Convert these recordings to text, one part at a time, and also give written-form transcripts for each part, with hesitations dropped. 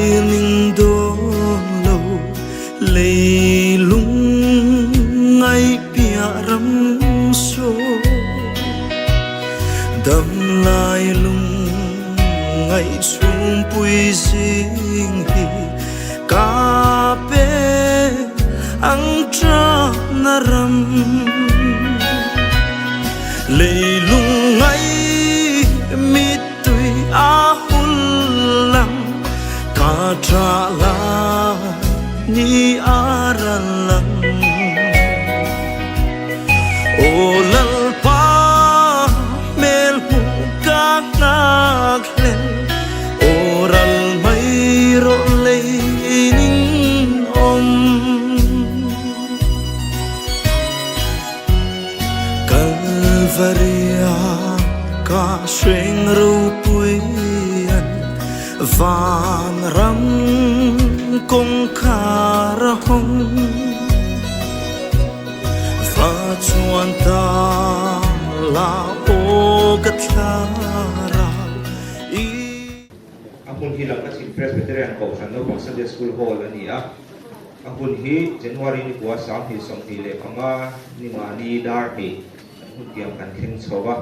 thlir ning dawn lo leilung ngaih piah ram saw dam lai lung ngaih chhungpui zing hi ka pe ang tana ram leilung ngaih mittui a hul lang ka tha lai ni a ral lang Aw Lalpa hmel hmuh ka nghak hlel Aw ral mai rawh lei ning awm. Kalvaria ka hreng ropui an van ram kawngkhar a hawng. Va chuan ta la aw ka thlarau i. A hun hi Lamkachhin Presbyterian Kohhran Naupang Sunday School Hall a ni a. A hun hi January ni kua 2025 ni mahni dar hnih kan hun tiang kan thleng chho va.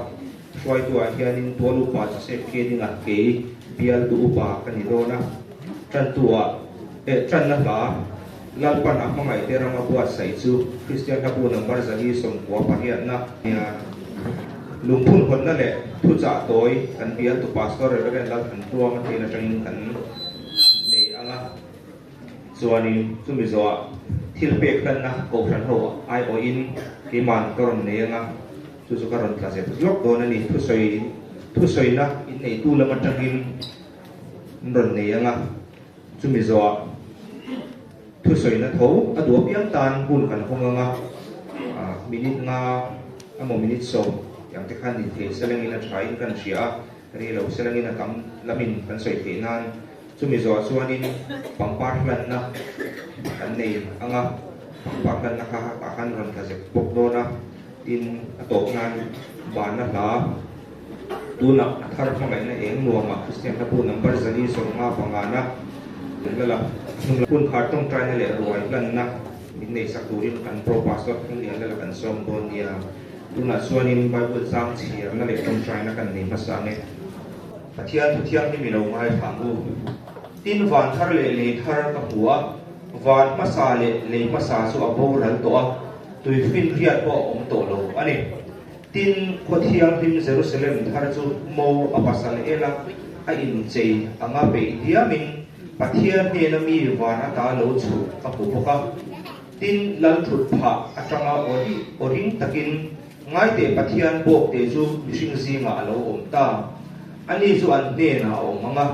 Hruaituah hianin Tual Upa Joseph Kedinga kei bialtu upa ka ni dawn a. Tantuah eh tanna hla Lalpan a hmangaihte ram a buatsaih chu Kristian hlabu number 198 a nia. Lungphun hawnna leh thuchah tawi kan bialtu Pastor Reverend Lalthantluanga hnen atangin kan nei ang a. Chuanin chumi zawhah thil pek hlanna Kohhran ho aiawhin keiman ka rawn nei ang a, chu chu ka rawn tla zep lawk dawn a ni. Thusawi thusawina inneitu lam atangin an rawn nei ang a. Chumi zawhah thusawina tho a duh apiang tan hun kan hawng ang a, minute nga emaw minute 10 tiang te khan ni thei selangin a thain kan hria a, rei lo selangin a tam lamin kan sawi theih nan chumi zawhah chuanin pangpar hlanna kan nei ang a, pangpar hlanna kha tah khan rawn tla zep bawk dawn a, tin a tawp nan banna hla. Tunah a thar hmangaihna eng nuamah Kristian hlabu number 455 na lal a, hnung hun khar tawngtaina leh ruai hlanna min neihsak turin kan Pro Pastor Thunglian lal a kan sawm dawn nia. Tunah chuanin Bible chang chhiarna leh tawngtaina kan nei hmasa ang e. Pathian thu thianghlim i lo ngaithla ang u. Tin van thar leh lei thar ka hmu a, van hmasa leh lei hmasa chu a boral tawh a, tuifin riat pawh a awm tawh lo a ni. Tin, khaw thianghlim Jerusalem thar chu mo a pasal el a, a inchei anga peih diamin Pathian hnena mi van ata lo chhuh ka hmu bawk a. Tin, lal thut phah atanga aw ring takin, Ngaiteh Pathian bawkte chu mihring zingah a lo awm ta. Ani chu an hnenah a awm ang a,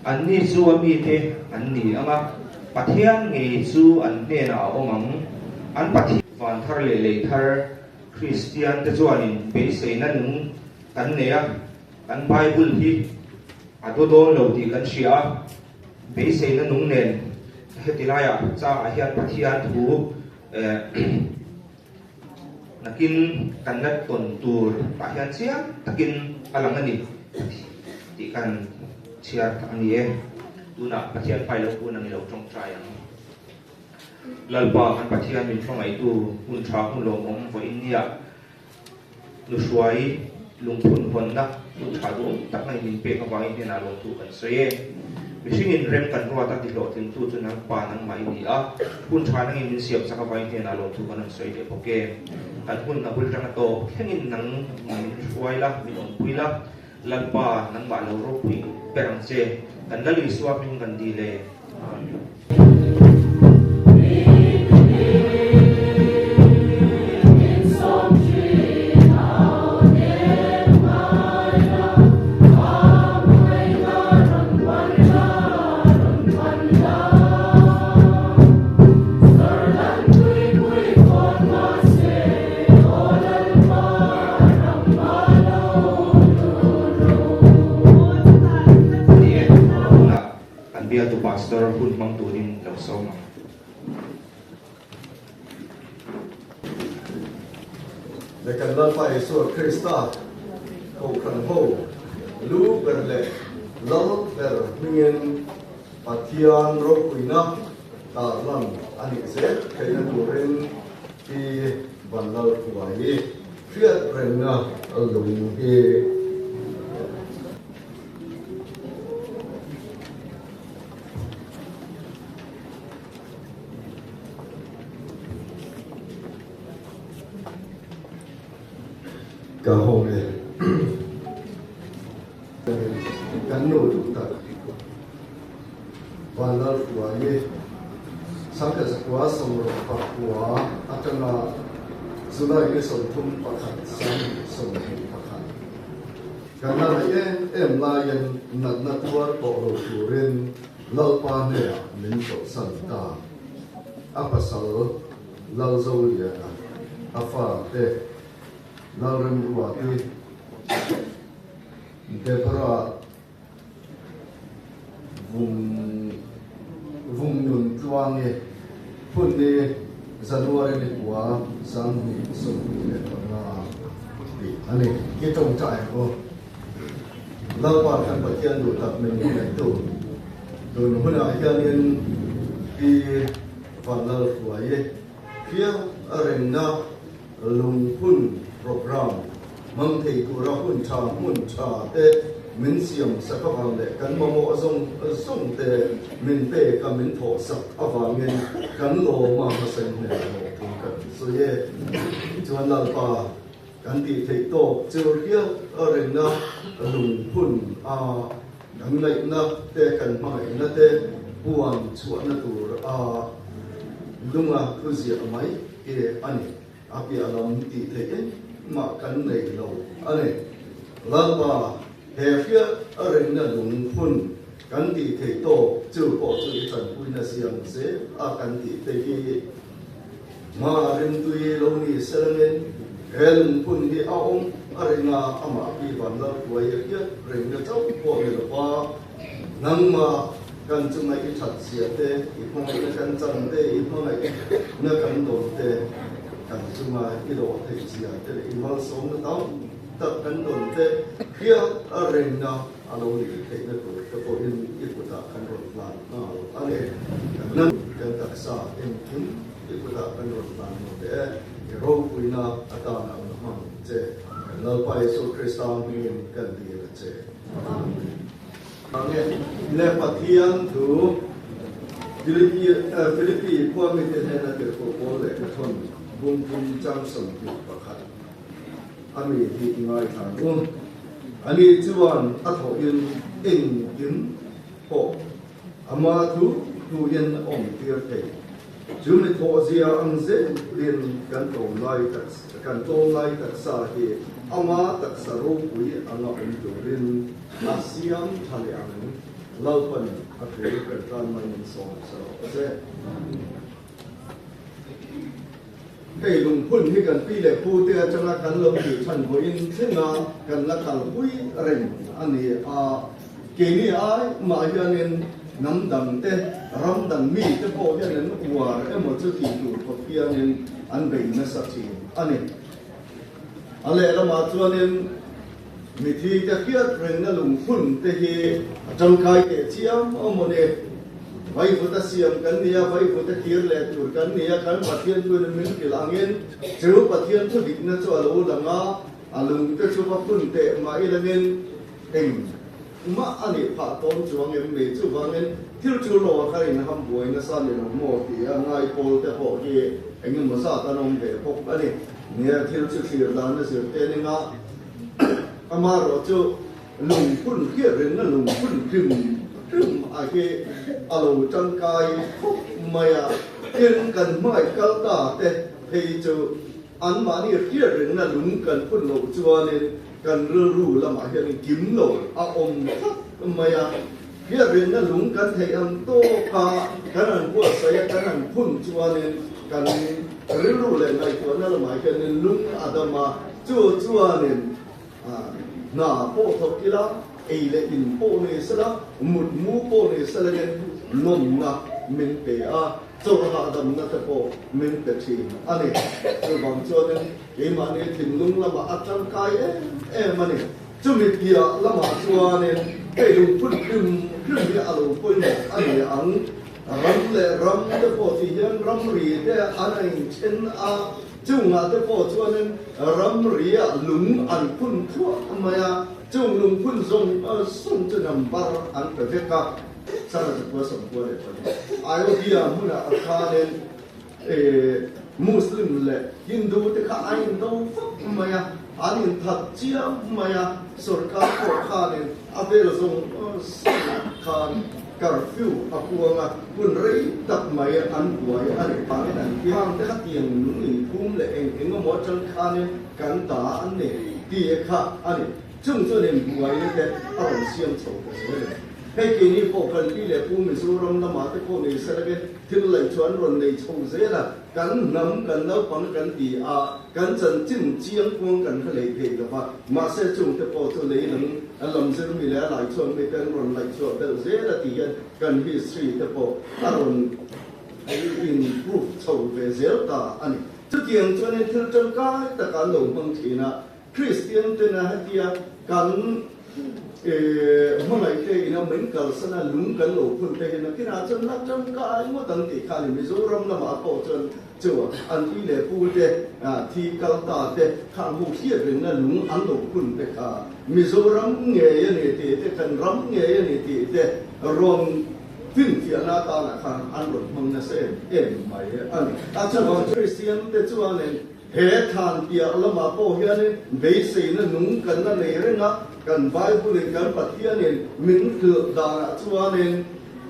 anni chu a mite an ni ang a, Pathian ngei chu an hnenah a awm ang. An Pathian van thar leh lei thar Kristian te chuanin beiseina nung kan nei a, kan Bible hi a daw dawn lo tih kan hria a, beiseina nung nen heti laiah changah hian Pathian thu nakin kan la tawn tur tah hian chiang takin a lang a ni tih kan chhiar tak a ni e. Tunah Pathian pai lo hun ang i lo tawngtai ang. Lalpa kan Pathian min hmangaihtu hun tha hun lawmawm vawiin nia nuhruai lungphun hawnna hun tha duhawm tak mai min pek avangin hnenah lawmthu kan sawi e. Mihringin rem kan ruat a tihlawhtlingtu chu nangpa nangmah i ni a, hun tha nangin min siam chak avangin hnenah lawmthu kan rawn sawi leh bawk e. Kan hun a bul tanga tawp thlengin nang min hruai la, min awmpui la, Lalpa nangmah lo ropui ber ang che, kan Lal Isua hming kan dil e. Amen. Ni e, tunah kan bialtu pastor hun hmang turin lo sawm ang. Le kan Lalpa Isua Krista Kohhran ho lu ber leh lal ber hmingin. Pathian ropuina tarlan a nih zel theihna turin Pi Vanlalhruaii hriat rengna lung hi Ka hawng e. Kan nu duh tak Vanlalhruaii Sangkazakua sawmrawh pakua atanga July ni 31 21. Kan la ngaih em em laiin natna tuar tawh lo turin Lalpa hnenah min chawlhsan ta. A pasal Lalzoliana, a fate Lalremruati, Deborah Vung Vungnun Tluangi, Phunni January ni kua 2025 tih a ni. I tawngtai ang u. Lalpa kan Pathian duh tak min hmangaihtu tun hunah hianin Pi Vanlalhruaii Hriat a rengna lungphun programme hmang thei tura hun tha hmun tha te min siam sak avang leh kan mamawh zawng zawng te min pek a min thawh sak avangin kan lawm a hmasain hmel hlawh thu kan sawi e. Chuan Lalpa kan tih theih tawk chu hriat a rengna lungphun a kan ngaihna te kan hmangaihna te puan chhuahna tur a lunga thu ziah mai hi a ni. A piah lam tih theih engmah kan nei lo a ni. Lalpa, he hriat a rengna lungphun kan tih theih tawk chu pawh chu i tanpuina siam zel a kan tih te hi hma rimtui lo ni selangin he lungphun hi a awm a ring a, amah pi Vanlalhruai a hriat rengna chauh pawh ni lova nangmah kan chunga i that zia te, i hmangaihna kan chan te, i hmangaihna kan dawn te, kan chunga i lawh theih zia te leh i malsawmna tam tak kan dawn te hriat a rengna a lo nih theihna tur te pawhin i kutah kan rawn hlan nghal a ni. Kan kan taksa engkim i kutah kan rawn hlan lo teh e, i ropuina atana ang hmang che kan Lalpa Jesuh Krista hmingin kan dil a che. Amen. Le Pathian thu Philippi Philippi khua mite hnena tirhkoh pawl leh ka thawn bungphum chang 21 a mi hi i ngaithla ang u. Ani chuan a thawhin engkim pawh ama thu thuin a awmtir thei. Chu mi thawhzia ang zelin kan tlawmlai kan tlawmlai taksa hi ama taksa ropui anga awm turin a siam tha leh ang. Lalpan a thu kan tan mai min sawm sa rawh se. Hei lungphun hi kan pi leh pu te atanga kan lo tih chhan vawiin thlenga kan la kalpui reng a ni a. Keini ai mah hianin hnam dang te, ram dang mi te pawh hian an uar emaw chu tih tur khawp hianin an bei nasa thin a ni. A lehlamah chuanin mithi te hriat rengna lungphun te hi a tangkai teh chiam awm a ni. Vaivut a siam kan ni a, vaivut a kir leh tur kan ni a, kan Pathian chuan min hrilh angin chu Pathian thu dikna chu a lo lang a, a lungte chu va phun teh mah ilangin eng mah a nih phah tawn chuang em ni? Chuvangin thil chu lo a kha inham buai nasa ni lo maw tih a ngai pawl te pawh hi eng emaw zat an awm ve bawk a ni. Nia, thil chu thlir dan a zir te ning a, amaherawh chu Lungphun hriat rengna lungphun hrim hrim a hi a lo tangkai khawp mai a, tin kan hmangaih kal ta te phei chu anmahni hriat rengna lung kan phun loh chuanin kan rilru lamah hianin kim lo a awm tlat mai a, hriat rengna lung kan theih ang tawk a kan han buatsaih a kan han phun chuanin kan rilru leh ngaihtuahna lamah hianin lung a dam a, chu chuanin Hna pawh thawk ila, ei leh in pawh nei sela, mut mu pawh nei sela hian nawmna min pe a, chawlh hahdamna te pawh min pe thin a ni. Chuvang chuanin keimahni thinlung lamah a tangkai em em a ni. Chumi piah lamah chuanin. Hei lungphun hrim hrim hi a lo pawimawh a ni ang. Ram leh ram te pawh ti hian ramri te an a inthen a, chungah te pawh chuanin ramriah lung an phun thluah mai a, chung lungphun zawng zawng chu number an pe vek a. Sara Zakua 94 Ayodhya hmunah a khanin Muslim leh Hindu te kha a indo vak mai a, an inthat chiam mai a, sorkar pawh khanin a vel zawng zawngah khan curfew a puang a, hun rei tak mai an buai a ni. Vangin an hmang te kha tiang lung inphum leh eng eng emaw atang khanin kan ta an ni tih kha a ni. Chung chuan inbuaina te a rawn siam chho ta zel a ni. Hei keini pawh kan pi leh pu Mizoram lamah te pawh nei se lake thil laih chu an rawn nei chho zel a, kan hnam kan naupang kan ti a, kan chanchin chiang kuang kan hre lei thei lo va, mahse chung te pawh chu lei lam a lam zir mi leh a lai chhuak mi te an rawn laih chhuah belh zel a ti hian kan history te pawh a rawn improve chho ve zel ta a ni. Chutiang chuanin thil tangkai taka an lo hmang thin a, Kristian tena hetia kan hmangaih te ina min kalsan a lung kan lo phun te hian nakinah chuan la tangkai ngawt ang tih kha a ni. Mizoram lamah pawh chuan chu an pi leh pu te thi kal ta te khang ho hriat rengna lung an lo phun te kha Mizoram ngei a ni tih te kan ram ngei a ni tih te rawn finfiahna atana khan an rawn hmang nasa em em mai a ni. A chuvang Kristian te chuanin He thlan piah lamah pawh hianin beiseina nung kan la nei reng a, kan Bible-in kan Pathianin min hrilh danah chuanin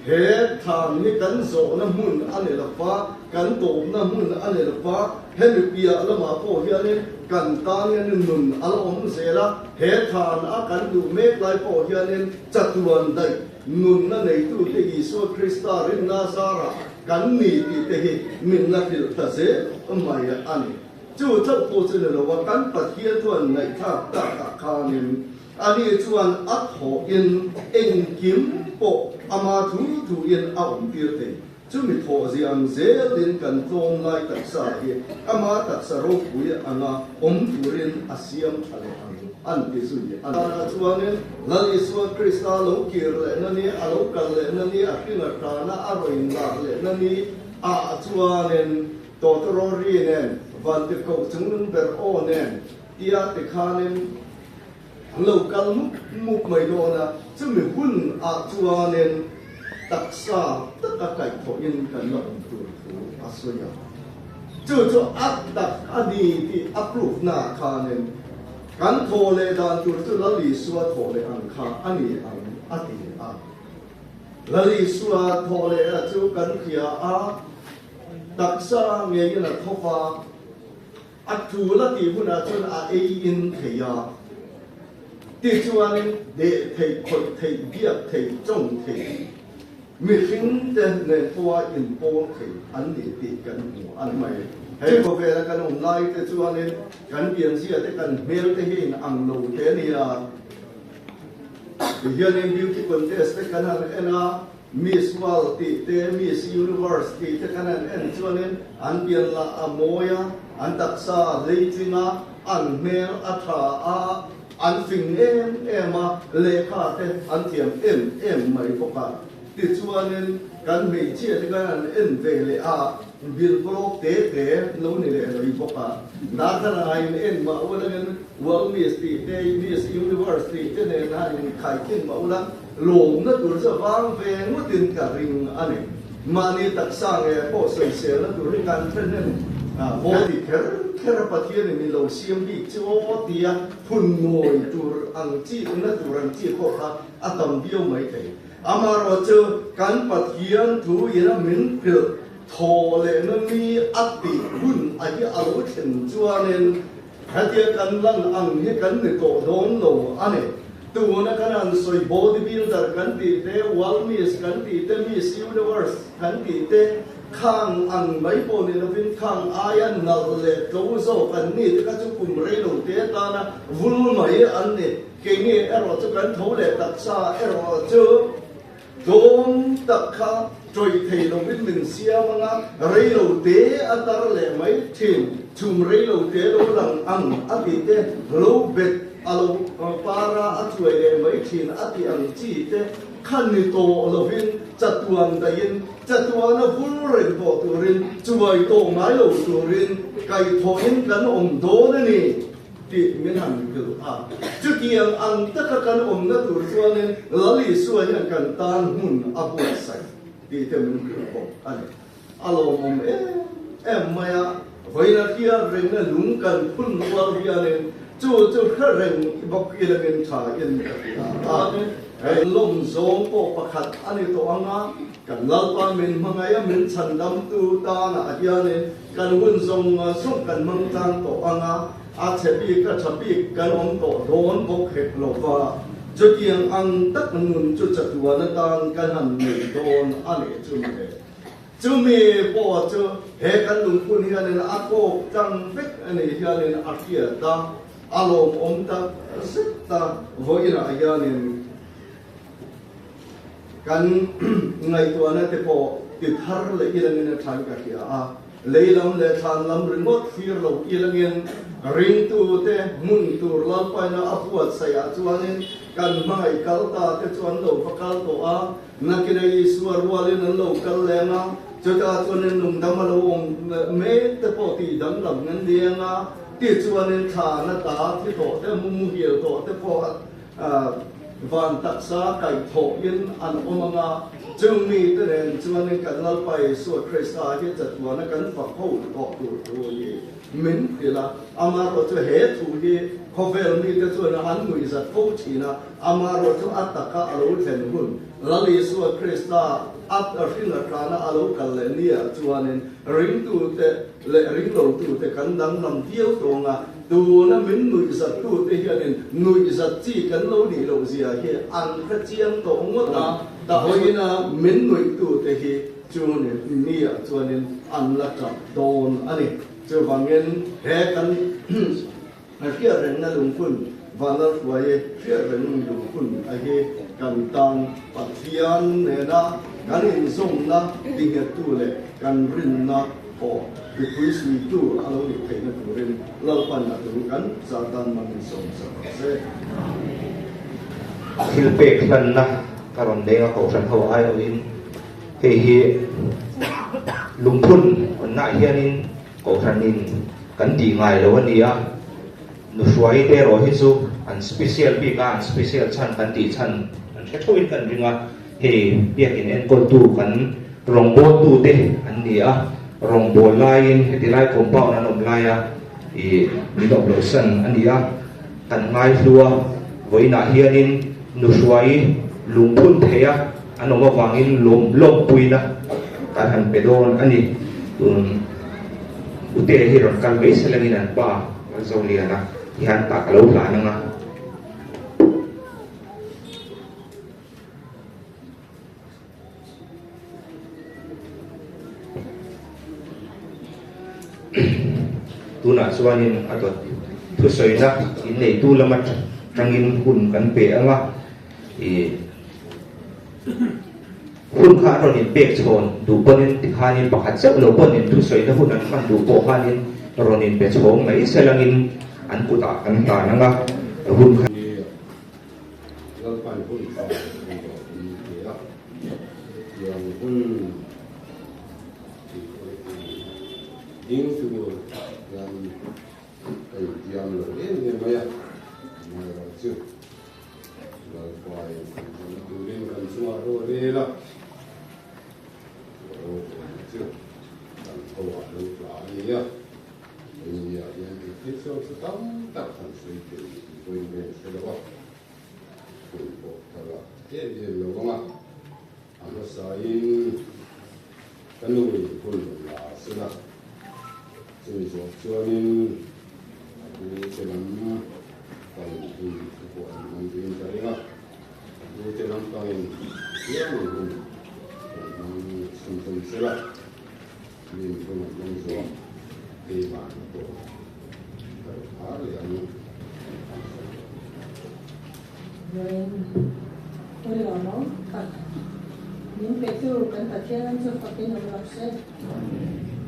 he thlan hi kan zawhna hmun a ni lo va, kan tawpna hmun a ni lo va, hemi piah lamah pawh hianin kan tan hianin nun a la awm zel a, he thlan a kan duh mek lai pawh hianin chatuan daih nunna neitute Isua Krista rinna zarah Kan ni tih te hi min la hrilh ta zel mai a ni. Chu chauh pawh chu ni lo a, kan Pathian chuan ngaihthlak takah khanin ani chuan a thawhin engkim pawh ama thu thuin a awm tir thei. Chumi thawh ziang zelin kan tlawm lai taksa hi ama taksa ropui anga awm turin a siam tha leh ang an ti zui a ni. Chuanin Lal Isua Krista lo kir lehna ni, a lo kal lehna ni, a hringa hrana a rawn lak lehna ni ah chuanin Tawtawrawri nen, Vantirhkoh chungnung ber aw nen tia ti khanin an lo kal mup mup mai dawn a, chumi hun ah chuanin taksa taka kaihthawhin kan la awm tur thu a sawi a. Chu chu a tak a ni tih a proof na ah khanin Kan thawh leh dan tur chu Lal Isua thawh leh ang kha a ni ang a ti a. Lal Isua thawh leh a chu kan hria a, taksa ngeiin a thawk a, a tul a tih hunah chuan a ei in thei a. Tichuanin deh theih, khawih theih, biak theih, tawng theih, Mihring te nen pawha inpawl thei an ni tih kan hmu a ni mai. Hei khawvela kan awm lai te chuanin kan pianzia te kan hmel te hi in ang lo te a nia. Tihianin beauty contest te kan han en a, Miss World tih te, Miss Universe tih te kan han en chuanin an pian lah a mawi a, an taksa a hleitling a, an hmel a tha a, An fing em em a, lehkha te an thiam em em mai bawk a. Tichuanin kan hmeichhia te khan an en ve leh a, bilbawlawk te te lo ni leh mai bawk a. Darthlalang in en mah ulangin World Miss tih te, Miss Universe tih te nen han inkhaikhin mah ula, lawmna tur chu a vang ve ngawtin ka ring a ni. Mahni taksa nge pawh sawiselna tur hi kan hre hnem haw ti kher kher a Pathianin i lo siam bik chu aw tia phun ngawi tur ang chi na tur ang chi pawh kha a tam viau mai thei. Amaherawh chu kan Pathian thu ina min hrilh thaw lehna mi a tih hun a hi a lo thlen chuanin Hetia kan lan ang hi kan ni tawh dawn lo a ni. Tuna kan han sawi body builder kan tih te, world miss kan tih te, miss universe kan tih te khang ang mai pawh ni lovin khang aia nalh leh tlo zawk an ni te kha chu kum rei lo te atana vul mai an ni. Keini erawh chu kan tho leh taksa erawh chu Tlawm tak kha tawih thei lovin min siam ang a, rei lo te a tar leh mai thin, chhum rei lo te lo lang ang a tih te lo bet a lo para a chuai leh mai thin a tih ang chi te kha ni tawh lovin chatuan daihin chatuana vul reng tawh turin chuai tawh ngai lo turin kaihthawhin kan awm dawn a ni tih min han hrilh a. Chutiang ang taka kan awmna tur chuanin Lal Isua hian kan tan hmun a buatsaih tih te min hrilh bawk a ni. A lawmawm em em mai a, vawiin a hriat rengna lung kan phun rual hianin chu chu hre reng bawk ilangin tha in ka hria a. Hei lawm zawng pawh pakhat a ni tawh ang a, kan Lalpa min hmangaih a min chhandamtu tanah hianin kan hun zawng zawng kan hmang tlang tawh ang a, a chhe bik a tha bik kan awm tawh dawn bawk hek lo va, chutiang ang tak nun chu chatuan atan kan han nei dawn a nih chu mawle. Chumi pawh chu he kan lungphun hianin a kawk tlang vek a nih hianin a hriat a, a lawmawm tak zet ta. Vawiinah hianin kan ngaihtuahna te pawh ti thar leh ilangin a than ka hria a, lei lam leh thlan lam ringawt thlir lo ilangin ringtute hmun tur Lalpaina a buatsaih ah chuanin kan hmangaih kal ta te chu an lo va kal tawh a, Nakin a Isua rualin an lo kal leng a, chutah chuanin lungdam a lo awm mek te pawh tih danglam an leng a, tichuanin thlan a ta thi tawh te, muhil tawh te pawh van taksa kaihthawhin an awm ang a, chung mite nen chuanin kan Lalpa Isua Krista hi chatuana kan fak ho tawh tur thu hi min hrilh a. Amaherawhchu he thu hi khawvel mite chuan an nuihzat fo thin a. Amaherawh chu a taka a lo thlen hun, Lal Isua Krista a hring atana a lo kal leh niah chuanin ringtute leh ringlotute kan danglam viau tawng a, tuna min nuihzattute hianin nuihzat chi kan lo nih loh zia hi an hre chiang tawh ngawt a, vawiina min nuihtute hi chu niah chuanin an la tap dawn a ni. Chuvangin he kan. Hriat rengna lungphun Vanlal Hruaii hriat reng lungphun a hi kan tan Pathian nena kan inzawmna tinghettu leh kan rinna pawh mipui suitu a lo nih theihna turin Lalpan a tul kan zah tan man in sawm sak rawh se. Thil pek hlanna ka rawn leng a kohhran ho aiawhin hei hi lungphun awmnaah hianin Kohhranin kan tih ngai lo a ni a, Nuhruai te erawh hi chu an special bik a, an special chhan kan tih chhan an hre theuhin kan ring a, hei biakin enkawltu kan rawngbawltu te an ni a, rawngbâwl laiin heti lai compound an awm laia ih min awm loh san a ni a, kan ngaihlu a, vawiinah hianin Nuhruai lungphun theia An awm avangin lawm lawmpuina kan han pe dawn a ni. Tun Ute hi rawn kal mai selangin an pa Zoliana hian tah ka lo hlan ang a. Tunah chuanin a dawt thusawina inneitu lama tangin hun kan pe ang a. Ih hun kha an rawn inpek chhawn duh pawhin tikhanin pakhat chauh lo pawn in thusawina hun an hman duh pawh khanin rawn inpe chhawng mai selangin an kutah kan hlan ang a, hun kha. Ni Lalpan hun tha hun rawh min pe a, hetiang hun tih ding tur hian ka intiam lo em em mai a, amaherawhchu. Lalpain kan zawhna turin kan chungah ro a rel a, ro rel chu kan tho ah lo tla a ni a, India hian engthil sawn chu tam tak han sawi thei tih pawhin ka inhre lo a, hun pawh ka la em em lo ang a, a hmasain ka nu in hun rawn la sela, chumi zawh chuanin a pu te lam pangin hun te pawh an hmang duhin ka ring a, a pu te lam pangin hianin hun an hmang chhunzawm sela, min hun an hmang zawh keimah pawh ka rawn phar leh ang. Vawiin hun lawmawm tak min petu kan Pathian an chu fakin awm rawh se.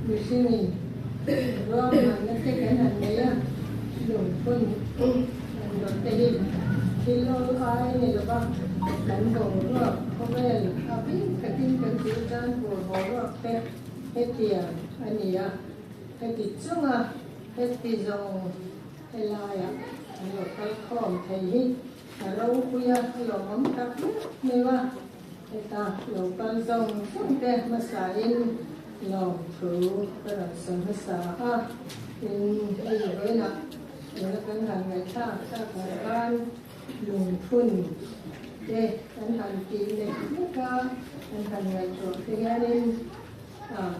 Mihringin ruahmanna te kan han nei a, lungphun an rawn. te hi thil awl ai ni lova kan boruak khawvel a bik takin kan thil tan tur boruak te hetiang a ni a, heti chunga heti zawng helaiah an lo kal khawm thei hi a ropui a, a lawmawm tak meuh meuh a, heta lo kal zawng zawng te hmasain lawmthu ka rawn sawi hmasa a, tin hei vawiinah tuna kan han ngaihthlak thlak ang khan lungphun te kan han tih nek nek a, kan han ngaihtuah te hianin ah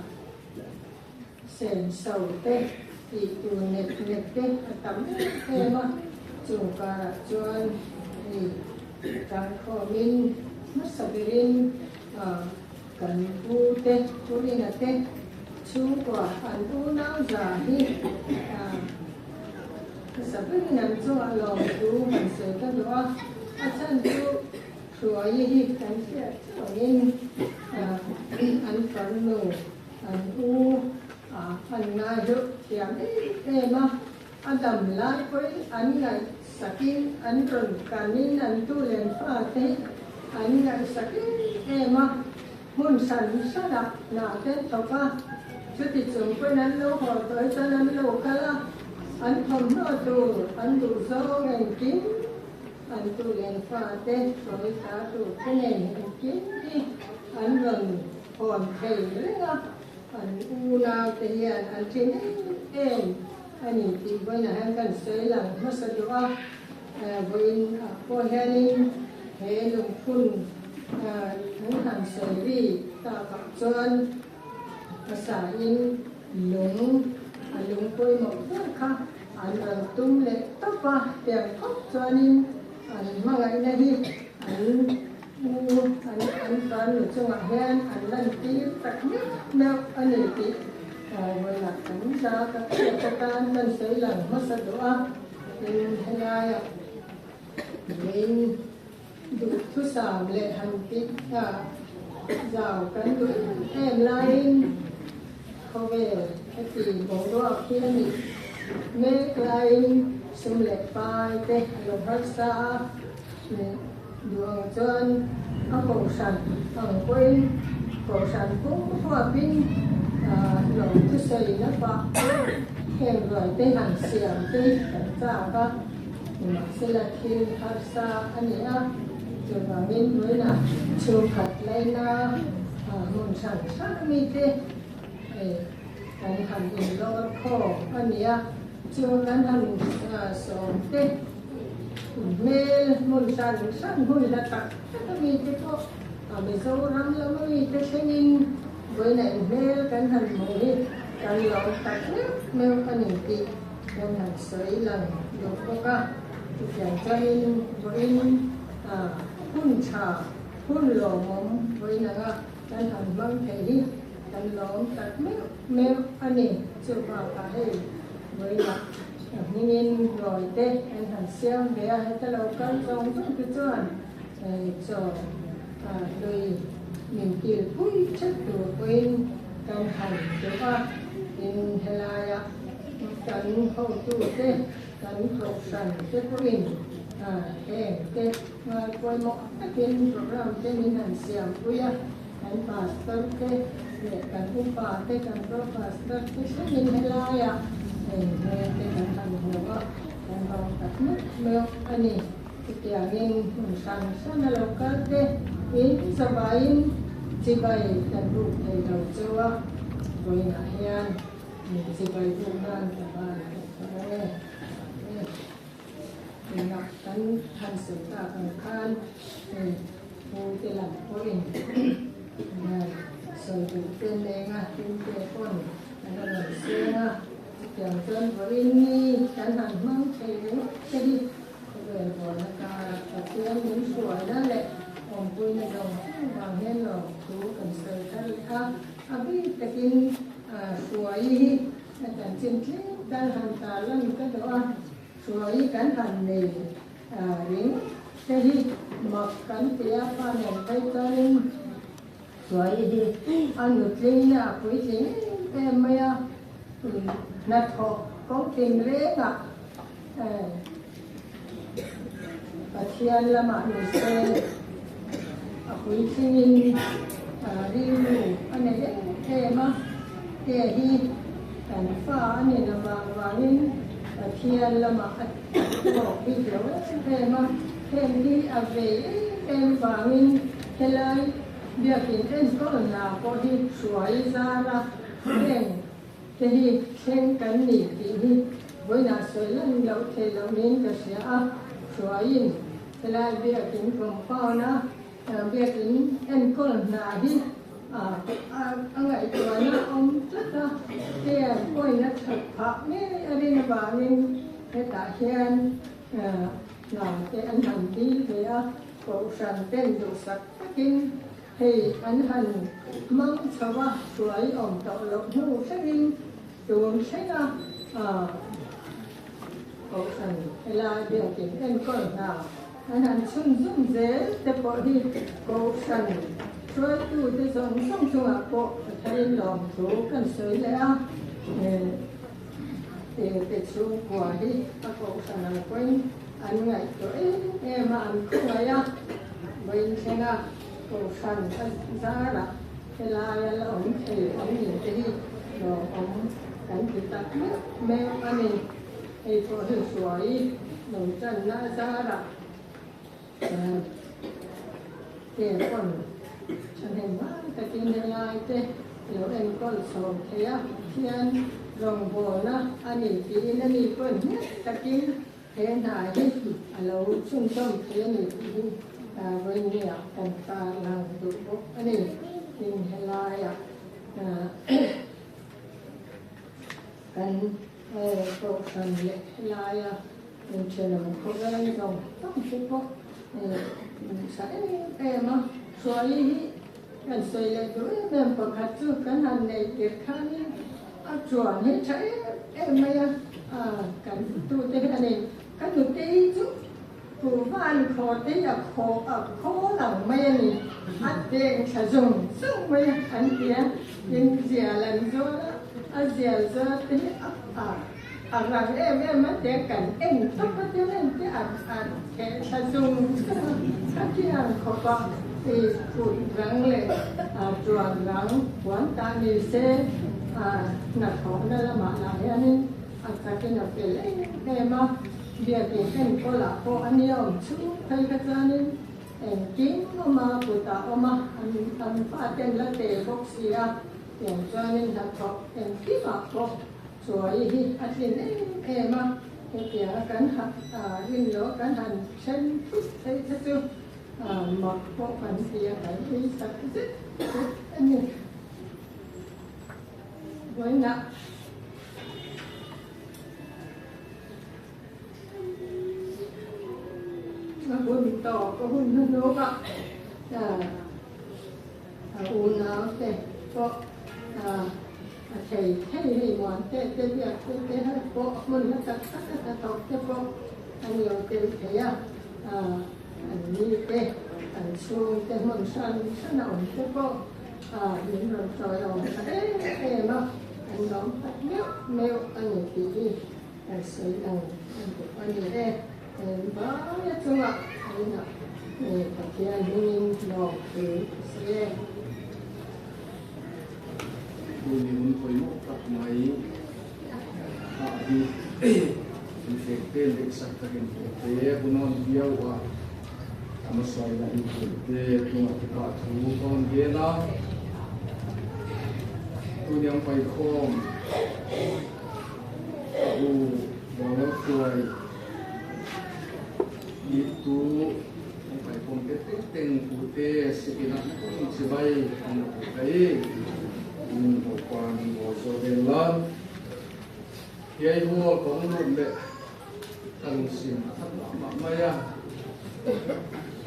Senso te tih tur nek nek te a tam em em a, chung karah chuan hei tlangkhawmin hmasa berin kan pu te, pu Rina te chhungkua an unau za hi hmasa berin an chungah lawmthu han sawi ta duh a, a chhan chu Hruaii hi kan hriat chauhin an farnu An u a an ngai deuh thiam em em a, a dam lai pawhin an ngaihsakin an rawn kanin an tu len fate hi an ngaihsak em em a, hmun hran hranah hna te an thawk a, chuti chung pawhin an lo haw tawh hi chuan an lo kal a, an thawmhnaw tur an duh zawng engkim an tu len fate sawi ta tur te nen engkim hi an rawn Hawn thei reng a, an unau te hian an ṭhin em em a ni tih vawiinah hian kan sawi lang hmasa duh a, vawiin ah pawh hianin he lungphun kan han sawi ri takah chuan hmasain lung a lung pawimawh ber kha an rawn tum leh tawp a, tiang khawp chuanin an hmangaihna hi an U, an an farnu chungah hian an lantir tak meuh meuh a ni tih vawilah kan za ka hriat atan kan sawi lang hmasa duh a, tin helaiah min duhthusam leh han tih zau kan duh em em laiin khawvel heti boruak hi a nih mek laiin sum leh pai te a lo harsa a. Duang chuan a kohhran ang pawhin kohhran pum huapin lo thusawi na pah heng ruai te han siam te kan chak a, nimahsela thil harsa a ni a, chuvangin vawiinah chhungkhat laina hmun hran hran mite kan han inlawr khawm a ni a, chu kan han sawm te. Hmel hmun hran hran hmun hla tak tak a mite pawh a Mizoram lam a mite thlengin vawiin hmel kan han hmuh hi kan lawm tak meuh meuh a ni tih kan han sawi lang duh bawk a. Chutiang chuanin vawiin hun tha, hun lawmawm vawiin anga kan han hmang thei hi kan lawm tak meuh meuh a ni. Chubakah hei vawiinah A hmingin ruai te an han siam ve a, heta lo kal zawng zawng te chuan chaw hlui min kil pui thet tur pawhin kan han duh a, tin helaia kan hotu te, kan kohhran te pawhin heng te ngai pawimawh takin program te min han siam pui a, kan pastor te leh kan upa te, kan pro pastor te thlengin helaia heng hmel te kan han hmu a, kan vang tak meuh meuh a ni. Chutiangin hmun hran hran a lo kal te in zavaiin chibai kan buk thei lo cheu a, vawiinah hian chibai buk nan ka van thawk ang e. Tunah kan han sawi tak ang khan hei pu te lam pawhin sawi duh te neng a tin te pawn an rawn rawn seng a, chutiang chuan vawiin ni kan han hmang thei ringawt te hi khawvel buaina karah Pathian min hruaina leh awmpuina zawng zawng vang hian lawmthu kan sawi thar leh a, a bik takin hruai hi A chanchin tlem tal han tarlan ka duh a, hruai kan han nei ring te hi mak kan ti a, pa nen phei chuanin hruai hi a nutling leh a puitling em em mai a, hnathawh kawng tin rengah. Pathian lamah ni se a puitlingin rilru a nei em em a, he hi kan fa a ni lo vang vangin Pathian lamah a tawk bik lo em em a, heng hi a vei em em vangin helai biakin enkawl hna pawh hi hruai zar a, heng te hi thleng kan ni tih hi vawiinah sawi lan loh theih loh niin ka hria a, hruaiin helai biakin compound a biakin enkawl hna hi a ngaihtuahna a awm tlat a, heng point a that phah ngei a rin avangin hetah hian hna te an han dil ve a, kohhran ten duhsak takin Hei an han hmang chho a, hruai awm tawh loh hnu thlengin tun thlenga Kohhran helai biakin enkawl hna an han chhunzawm zel te pawh hi Kohhran hruaitute zawng zawng chungah pawh a tharin lawmthu kan sawi leh a, te chhungkua hi a Kohhran ang pawhin an ngaihtuah em em a, an khawngaih a, vawiin thlenga Kohhran a zarah helaia la awm thei an ni te hi lawmawm kan ti tak meuh meuh a ni. Hei pawh hi hruai lo channa a zarah te pawn thahnem ngai takin helai te lo enkawl chho thei a, Pathian rawngbawlna a ni tiin ani pawn nghet takin He hna hi a lo chhunzawm thei a ni tih hi vawinia kan tarlang duh bawk a ni. Tin, helaiah kan Kohhran leh helaia inthenawm khawvel zawng zawng te pawh sa em em a. Hruai hi kan sawi leh duh em em pakhat chu kan han neih tirh khanin A chuan hi tha em em mai a, kan tute hi a ni. Ka nutei chu kuhva an khaw te hi a khaw a khawl ang mai a ni. A deng thla zung zung mai a an ti a, tin zial an zawn a, a zial zawn te hi a a a rang em em a tia kan en tawp a tia en te a a theh thla zung zung a, khatiang khawp a i kut rang leh a tuan rang puan ta ni se a hnathawhna lamah lah hianin a chakin a fel em em a, biakin enkawlah pawh a nia awm chhung phei kha chuanin engkim awm a, kutah awm a, an faten la tel bawk si a, tiang chuanin hnathawh engkimah pawh chuai hi a tlin em em a, hetianga kan rin loh kan han then thut phei kha chu Mak pawh kan ti a, kan ui tak zet zet a ni. Vawiinah a hun tawp a hun hnuhnung a, a unau te pawh a thei thei hei muan te te biak te te pawh hmun hla tak tak a hnathawk te pawh an lo tel thei a. An mite, an chhungte hmun hran hran a awm te pawh min rawn sawi awm tha em em a, an lawm tak meuh meuh a ni tih hi kan sawi lang a duh a ni e. Eng vaia chungah a inah Pathian hmingin lawm thu ka sawi e. Tun hi hun pawimawh tak mai ah hi inhrek te leh sak takin pawh te hunawn viau a, a hmasaina inpui te chungah te pah thu ka rawn vel a, tuniang paikhawm ka u Vanlalhruai ni tu An paikhawm te teng teng pu te sipin ah hmun chibai an la pu thei. In Bawipa min bawl zo vel la. Hiai hual ka hung lut leh ka lungsim a that mah mah mai a.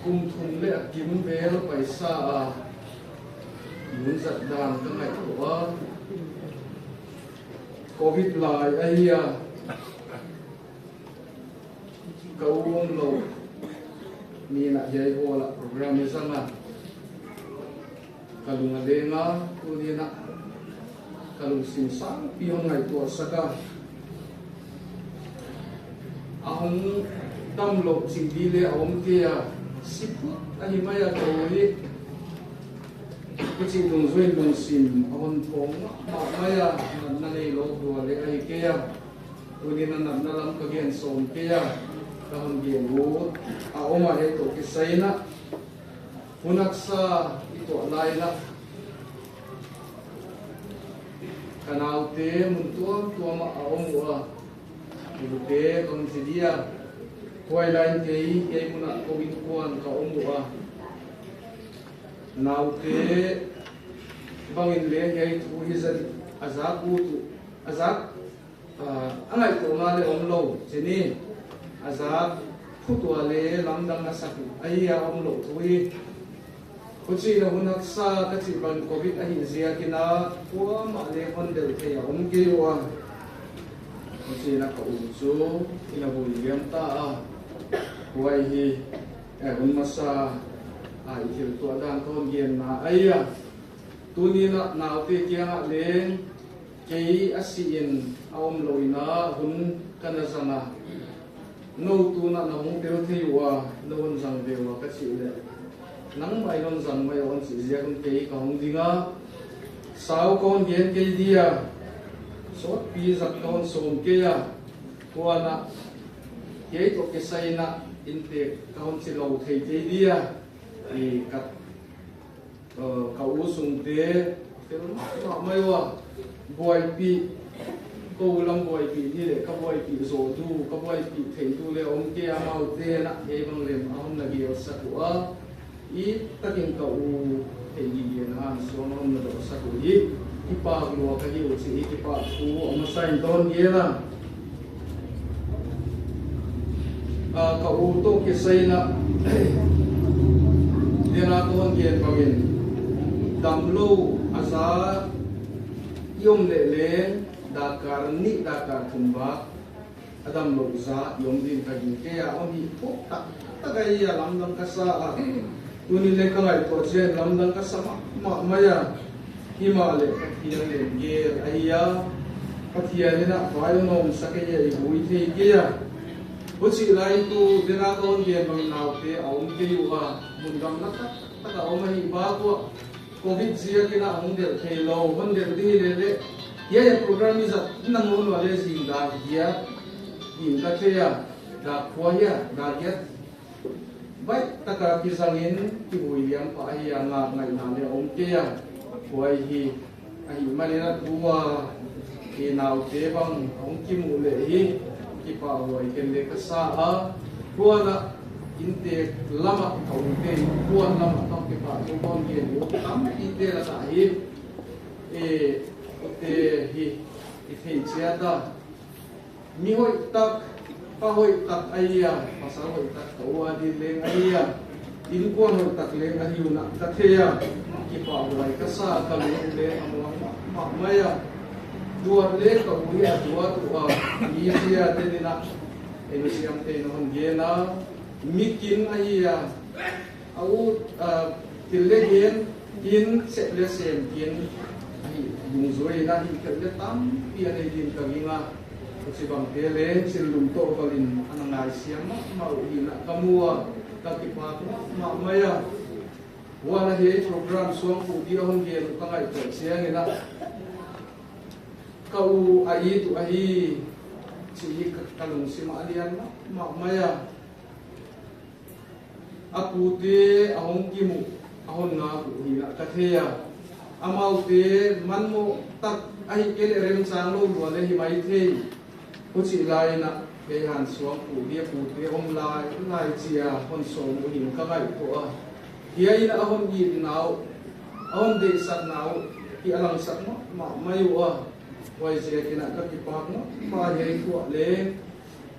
Kum thum leh a kim vel paisa a lung zat dan ka ngaihtuah a. Covid lai a hi a. Ka um lo nina hiai hall ah program i zam a, ka lung a leng a, tu nina ka lung sim sang pi hawng ngaihtuah sak a, a hawng Dam loh chi di le a awm ke a, si phut a hi mai a to hi. Ka chi lung zuin lung sim a hawn thawng mah mah mai a, natna nei lo dua le a hi ke a. Tunin a natna lam ka gen sawm ke a, ka hawn gen ut a awm a he tawh ki sain a. Hunaksa i tuah lai la. Ka naute mun tuam tuam a a awm u a, Ute ka rawn ti dia. Huai lain kei kei hmunah ko in kuan ka awm u a. Naute bangin le hei thu hi za a zak u tu a zak a ngaihtuah nga le awm lo che ni. A zak phutua le lam dang a sak ai a awm loh thu hi. Khuchi na hun haksa ka chih ban Covid a hi zia kina khua mah le hawn deuh thei a awm ke u a. Khuchi na ka u chu ina vui liam ta a. Huai hi e hun hmasa a i thil tuah dan ka hawn gen na ai a. Tunin ah naute kiang ah leng kei a si in a awm lo ina hun ka na zang a. No tunah na hung tel thei u a, na hawn zang ve u a ka chih le. Nangmah in hawn zang mai a hawn chih zia hun kei ka hung ding a. Sau ka hawn gen kei di a, sawt pi zak ka hawn sawm kei a, huan ah kei tawh ke sain ah in pek ka hawn chi lo thei kei di a, i ka Ka u sungte a fel mah mah mai u a, buaipi ko lam buaipi ni leh ka buaipi zawh du, ka buaipi theih du leh awm ke a mau te na hei bang lem a hawn na gel sak u a, i takin ka u thei gi gen han suam a hawn na dawh sak u hi, i pa lua ka hi u chi i ki pa thu a ma sign dawn gel a. Ka u tawk ke saina Liana tawn gen bangin damlo a za i awm leh leng darkar nih darkar thum bak a damlo za i awm din ka gin ke a awm hi phawk tak tak a i a lam dang ka sa a tunin le ka ngaihtuah chian lam dang ka sa mah mah mai a. Hima leh Pathian nen gel a hi a, Pathian in a vai awm sak e i hui thei ke a. Pu chih lai tu Dena tawn lian bang naute a awm kei u a, hmun dang na tak tak a awm a hi ba kuah Covid zia kina a hung delh thei lo, hawn delh ding i le le hiai a program i zat nang u nua le zing dar hiat in ka thei a, dar khua hiat dar hiat. Vaih taka ki zangin ki ui liam pah hi a ngak ngaihna le awm ke a, huai hi a hi malin a thu a, ki naute bang a awm ki muh leh hi ki pa huai ken leh ka sa a, huan ah in tek lam ah ka um te in huan lam ah ka ki pa chu hawn gen u tam ti te lakah hi e te hi i thei chiat a. Mi hawih tak, pa hawih tak a ia, pasal hawih tak ka u a din leng a ia, in kuan hawih tak leng a hiu nak ka thei a, ki pa huai ka sa ka lung leng a muang mah mah mai a, duat le ka u hi a duat u a, mi sia te nin a enu siam te in a hawn gen a, mi kin a ia, a u thil le gen in sep le sem kin a hi lung zuai in a hi khelh le tampi a nei din ka ring a, chi bang te le thil lung tawh val in an a ngai siam mah mah u hin a ka mu a, ka ki pak mah mah mai a. Huan a hi program suang fuh di a hun gen u ka ngaihtuah chiang in a ka u a i tu a hi chi hi ka lung sim a lian mah mah mai a. A pu te a hong ki mu a hon nga ku hi na ka thei a. A mau te man maw tak a hi ke le rem chang lo lua le hi mai thei. Pu chih lai na kei han suang pu hi a pu te om lai lai chia hon sawm u him ka ngaih tuah a. Hia in a hon it nau a hon deih sak nau hi a lang sak mah mah mai u a. Huai zia kinah ka ki pak mah mah hei thuah le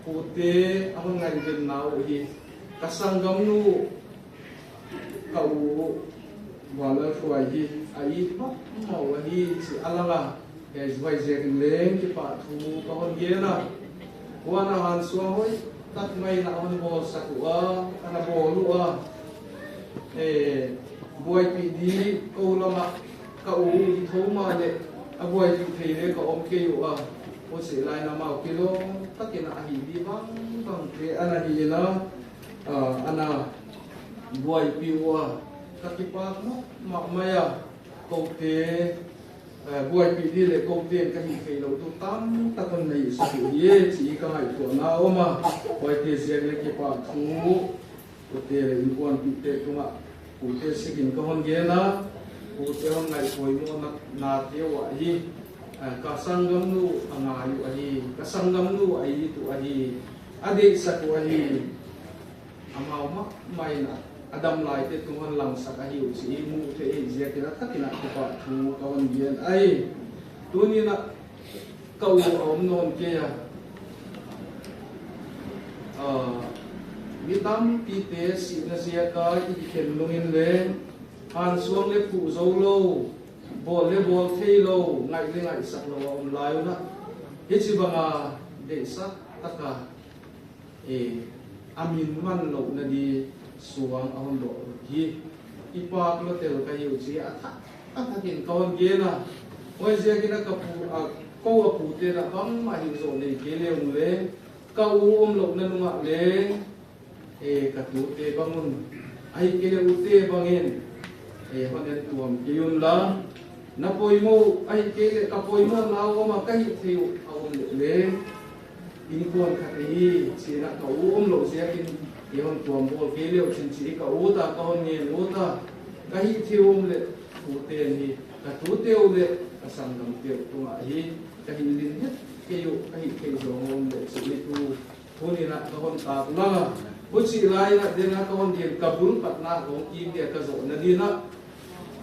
Pu te a hon ngaih ven nau hi ka sangam nu ka u Vanlal Hruai hi a it mah mau a hi chi a lang a, he zuai zek in leng ki pah thu ka hon gen a, huan a han suang hoi tak mai na hon bawl sak u a, ana bawl u a, e buaipi di ko lamah ka u hi tho ma le a buaipi thei le ka awm kei u a, u si lai na mau kilo takin a hi di bang. bang te ana hi ila ana buai piu a ka ti pak mawk mah mai a ko te buai pi di le ko te ka hi thei lo tu tam tak an nei su hi chi ka ngaihtuah na a awm a huai te ziak le ki pa thu u te le in puan pi te tunga pu te sikin ka hawn gen a pu te hawn ngaih pawimawh na na te wa hi ka sangam nu a ngai u a hi ka sangam nu a i tu a hi a deih sak u a hi A mau mak maiin a dam lai te tung an lang sak a hiu chi i mu the ei ziak in a takin a khupa thu ka on bian ai. Tunin a ka u a awm nawn ke a, mi tampi te sihna ziaka i khen lungin le han suang le phuh zo lo, bawl le bawl thei lo, ngaih le ngaih sak lo a awm lai una hi chi banga deih sak taka E, a min man loh na di suang a hun dawh rut hi. I pa ka la tel ka hiu chi a thak a thak in ka hon gen a. Oi ziak in a ka pu a ko a pu te na bang a hiu zawh nei ke le ung le ka u awm loh na nung ah le e ka tu te bang un a hi ke le u te bang in e hon en tuam ke yun la na pawimawh a hi ke le ka pawimawh nau awm a ka hi thei u a awm leh le. Inkuan khat hi chinah ka u awm loh ziakin i hawn tuam bawl ke leuh thin chi hi ka u ta, ka hawn ngen u ta, ka hi thium leh thu ten hi ka thu teu leh ka sangdam teuh tungah hi ka hi lin het kei u ka hi theih zawng awm leh chi hi tu thuninah ka hawn tak lang a, hu chi lainah denah ka hawn din ka bul patnak vawng kim tia ka zawhna dinah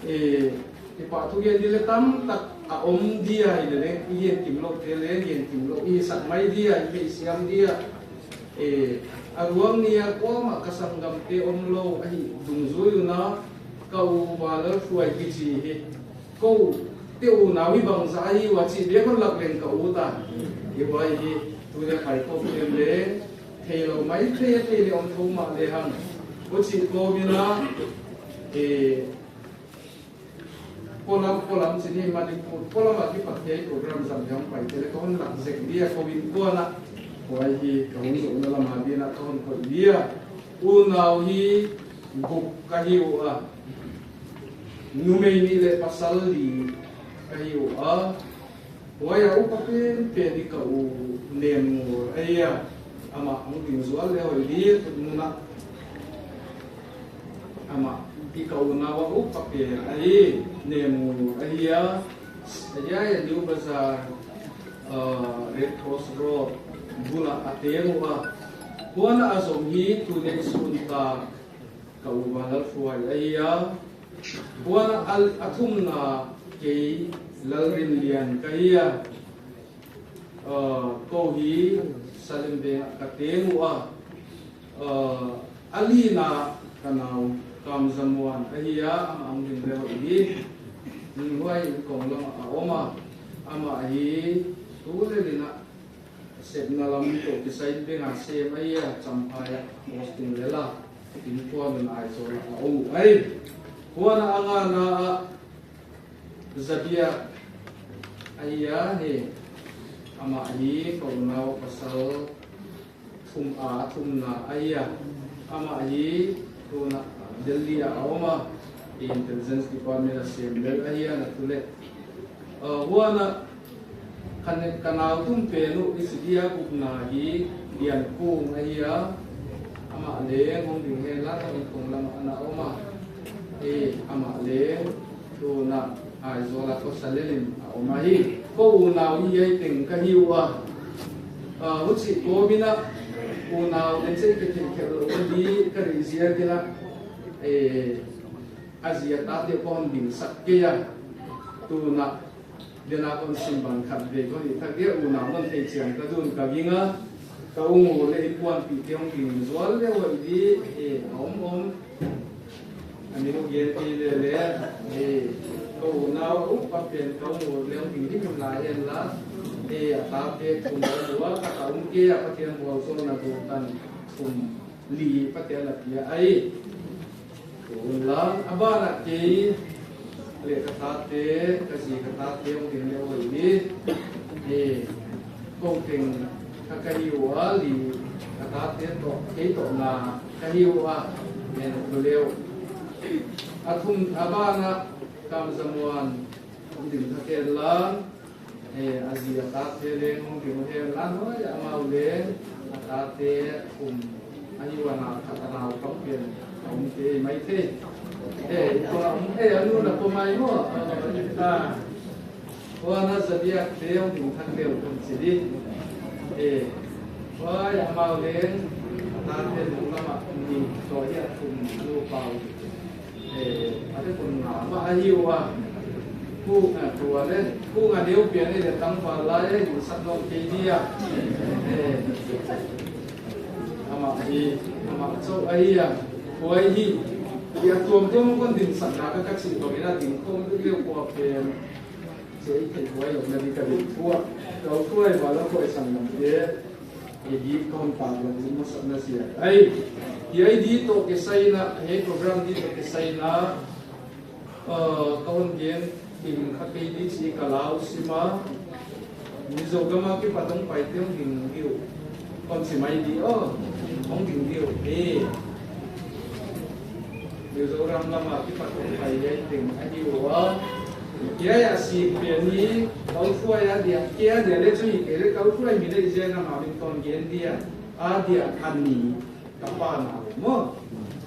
E, i pa thu hian nile tam tak a awm dia i le leng i hian kim loh te le hian kim loh i sak mai dia i phei siam dia. E, a ruang nia kuamah ka sangdam te awm lo a hi dung zui una ka u va lal hruai ki chi hi ko te u nau hi bang za hi wa chi be hon lak leng ka u ta i huai hi tu le pai ko te le thei lo mai thei a thei le awm tho mah le hang u chi ko mina e kolam kolam chini Manipur kolam a ki pathei program zam yang pai te le ka hon lak zek dia ko win kuana huai hi ka hon zo na lama bina ka hon khoi dia u nau hi buk ka hi u a numei ni le pasal li ka hi u a huai a upa pen pen i ka u nem ngur ai a ama ang ding zual le hoi li tut nuna Amah i ka unau a upa pe a i nem ngur a hi a, Ayaya New Bazar Red Cross Road bulah a teng u a, huana a zawm hi tune sun ta ka u Vanlalhruai a hi a, huana a thumna kei Lalrinlian ka hi a, ko hi Salim vengah ka teng u a. Alina ka nau Kam Zamuan a hi a, amah ang ding reuh hi Nunghuai in kawng lamah a awm a, amah hi tu lelin a sepna lam tawh tisain bengah sem a hi a, Champhaiah posting lel a, in khua nun Aizawlah a awm u ai. Huana a nga na a Zabiak a hi a, hei amah hi ka unau pasal Thum a thumna a i a, amah hi tunah Delhi ah a awm a, Intelligence Department a siam bel a hian a thu leh. Huana ka nau tum pe nu i sidia kupna hi lian kung a hi a, amah leng awm ding hen la in kawng lamah an a awm a, hei amah leng tunah Aizawl ah Kawsalelin a awm a hi. Ko unau hi ei teng ka hiu a. Hu chih kawmin a unau te chei ka thei kherh loh na hi ka rih zia kila e a zia ta te pawh han ding sak kei a tunah dena kawn sim ban khat ve ka ni thak dia unau nan thei chiang ka dun ka ging a ka u ngur le i puan pi te ong ding zual deuh a i di e a awm awm ani u gen ti le le e ka unau upa pen ka ngur le ong ding him lai hen la e a ta te thum a bua ka ta um ke a pathian bual chaw na du tan thum li pathian a pia ai tun la a bana ke le ka ta te ka zi ka ta te ong ding le oi ni e ko teng ka ka hi wa li. Ka ta te to ke to na ka hiu a men leu athum abana kam zamuan ding tha lan e azia ta te le ngong ding he lan hoi amau le ta te um ani wana khatana kam pen om te mai te e ko om e anu na ko mai mo ta wana zabia te ong ding than leu kan chi e wa ya mau le ta te lung lama ni to ya thum lu pau e ate kun na ma a hiu a คู่งานตัวเลยคู่งานเดียวเปลี่ยนนี่จะตั้งฟ้าลายอยู่สักน้องเกียร์เอออามาฮีอามาโซไอ้ยะไว้ฮียาตัวมันต้องคนดินสักนาก็กักสิตัวนี้นะดินคงเรียกว่าเป็นเสียเขียวไว้หลงในกระดิ่งทั่วเราช่วยมาแล้วก็สั่งหนังเดียดีคงตามหลังนี้มันสักนาเสียไอ้ไอ้ดีตัวเกษนะเฮ้โปรแกรมดีตัวเกษนะเอ่อตอนเย็น ding kha di chi kalau sima mizo gama ki patong pai tiong ding diu kon si mai di o ong ding diu e mizoram lama ki patong pai ye ding a diu wa kia ya si pe ni kau fuai ya dia kia dia le chui ke le kau fuai mi le je na ma min ton gen dia a dia an ni ka pa na mo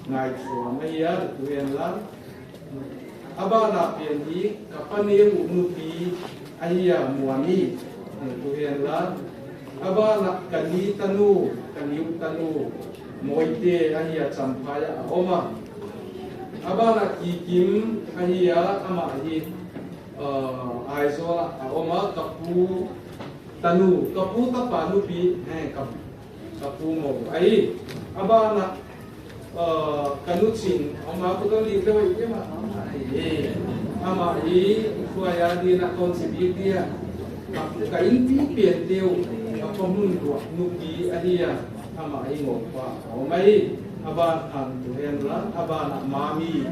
ngai chua mai ya tu en la abana pian hi kapani unupi ahia muani tuhen la abana kani tanu kaniu tanu moite ahia champaya oma abana kikim ahia ama hi aizola oma kapu tanu kapu tapanu pi he kapu mo ai abana kanuchin oma ko li lewe ma ama i khuaya di na ton si bi dia ka in pi pian teu ka mun tu nu pi a dia ama i ngo pa o mai aba an tu hen la aba na mami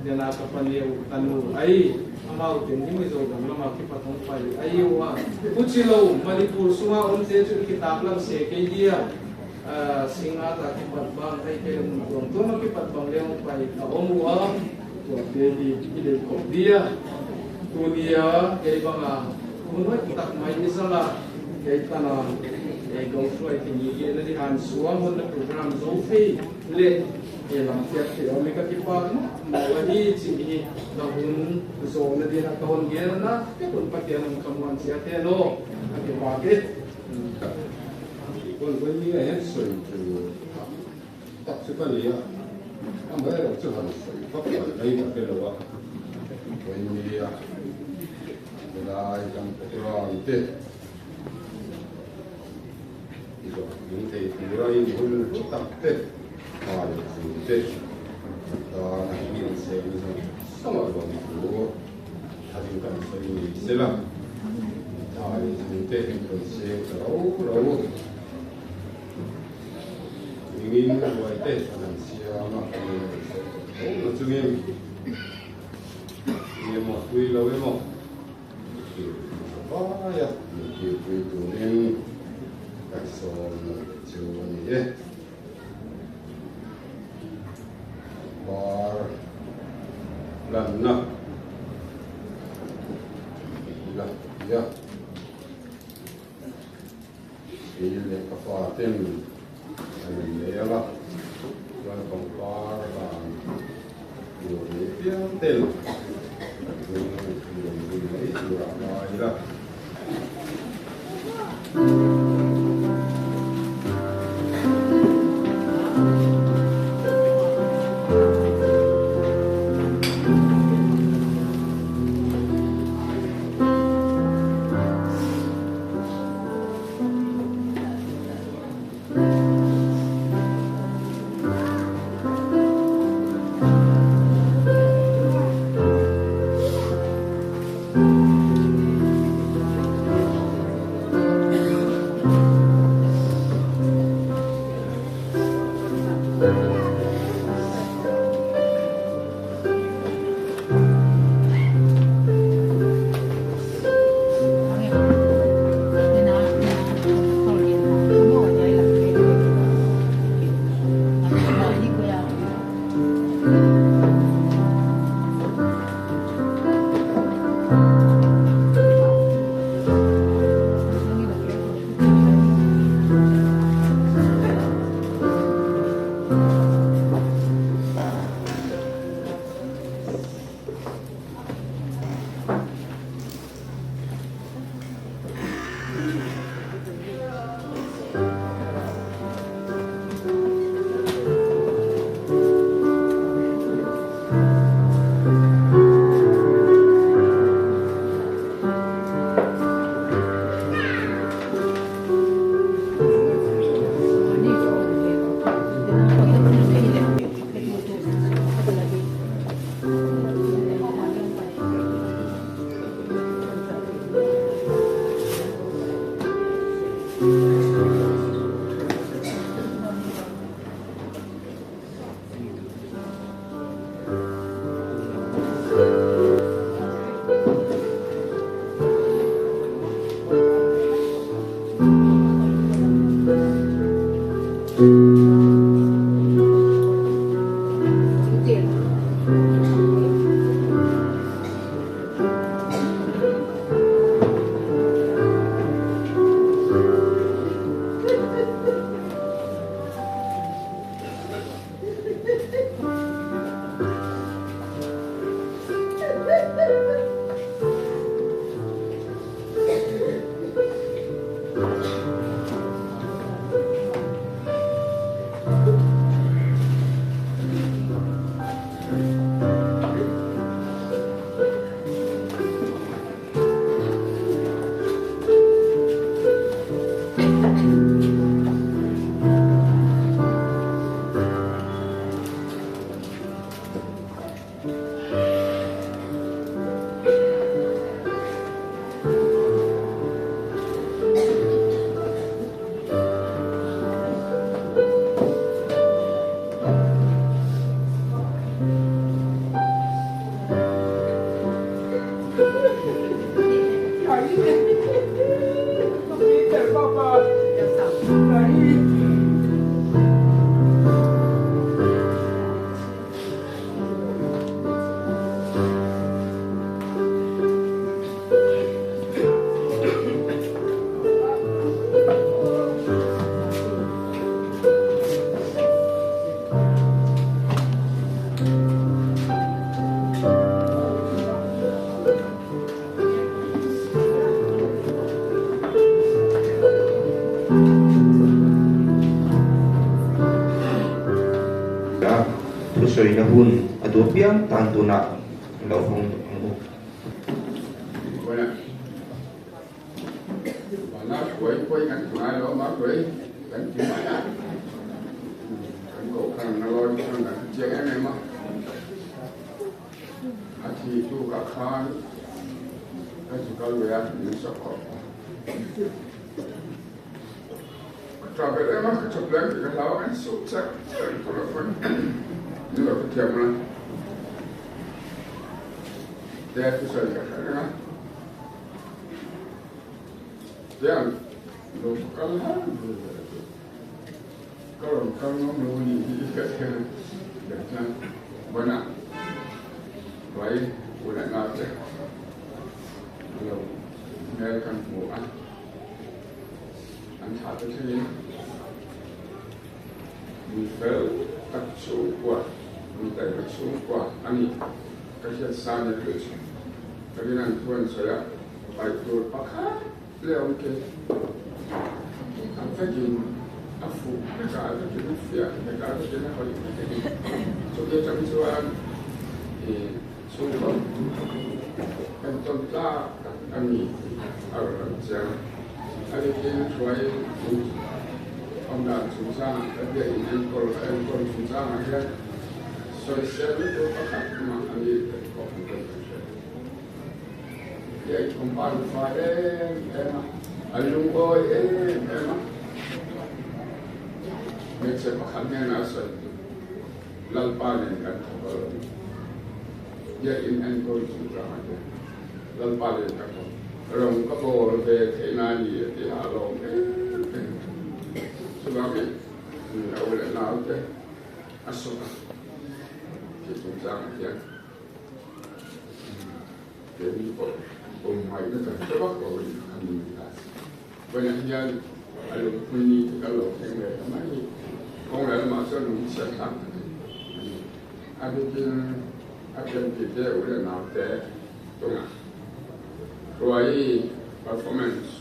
de na ka paneu tanu ai ama u ten ni zo gam lama ki patong pai ai wa puchilo manipur sunga om te chu ki tap lam se ke dia singa ta ki pat bang ai ke mun tuang tu ma ki pat bang leong pai ka om waตัวเดียดีกเดียตัวเดียเกย์บังอ่ะคุณว่าตักไม่อิสระเกย์ตานาเกย์ก็ช่วยที่นี่เกย์นั่นที่หันสวมบนโปรแกรมโซฟีเล่เกย์หลังเทียบเที่ยวไม่ก็ที่ปากนะมาวันนี้จีเราหุ่นโซนดีนะตอนเกย์นะที่คนปากเกย์มันคำวันเสียเทโลที่ปากเกย์คนคนนี้เห็นสวยจูตักสุกันเลยอ่ะ阿妹就很水，不过你个嘅路啊，佢啊，来咁多啲，呢个用地地啦，要去得的，大的，但系呢成生活痛苦，他就咁所以死啦，大的佢先走路，明明为的。중에 뭐 구일라고 뭐 봐야 이렇게 구이도는 약속 지원이에 bar lanna la ya ile kafaten lela lan pangpar lan pian tel A thusawina hun a duh apiang tan tunah lo hawng ang u. A thi tukah khan ka zu kal ve a, min sawk khawp a. Ka ṭah belh em a, ka chawp leng tih ka hlau a, kan suh chak chak tur a pawn min lo hrethiam a. Tia thusawi ka hre reng a, tiang lo kal har ve ve a ti. Ka rawn kal ngam lo a nih hi ka thleng leh chuan banah vai u leh nau te lo hmel kan hmu a, an thlah te thlengin mi fel tak chhungkua, mi taima chhungkua a ni ka hriat sa nia hrilh chu ka rin an thu an sawi a, paih tur pakhat leh awm ke a vekin a fuh vek a, a vekin a fiah vek a, a vekin a hawi vek a ni. Chumi atang chuan ih chhungkaw entawn tlak tak a ni tih a rawn lang chiang a. A vekin hruai in awmdan chungchangah ka biak in enkawl a enkawl chungchangah hian sawisel tur pakhat mah a ni tih pawh kan tawn kan hre. Hi a thawmpa an fai em em a, an lungawi em em a. Hmeichhe pakhat hnenah a sawi chu, Lalpa nen kan thawk a lo ni. Biakinn enkawl chungchangah hian Lalpa nen ka thawk, rawng ka bawl ve theihna a ni a ti a, a lawm em em. Chuvangin, a u leh naute a sawm a, khi chungchangah hian. Keini pawh awm ngaihna kan hre vak lo a ni kha ni ta. Vawiinah hian a lungpui ni te ka lo thleng ve ta mai. Kawng leh lamah chuan lung chhiat thlak tak a ni. A bikin a pianpi te u leh nau te chungah Hruaii performance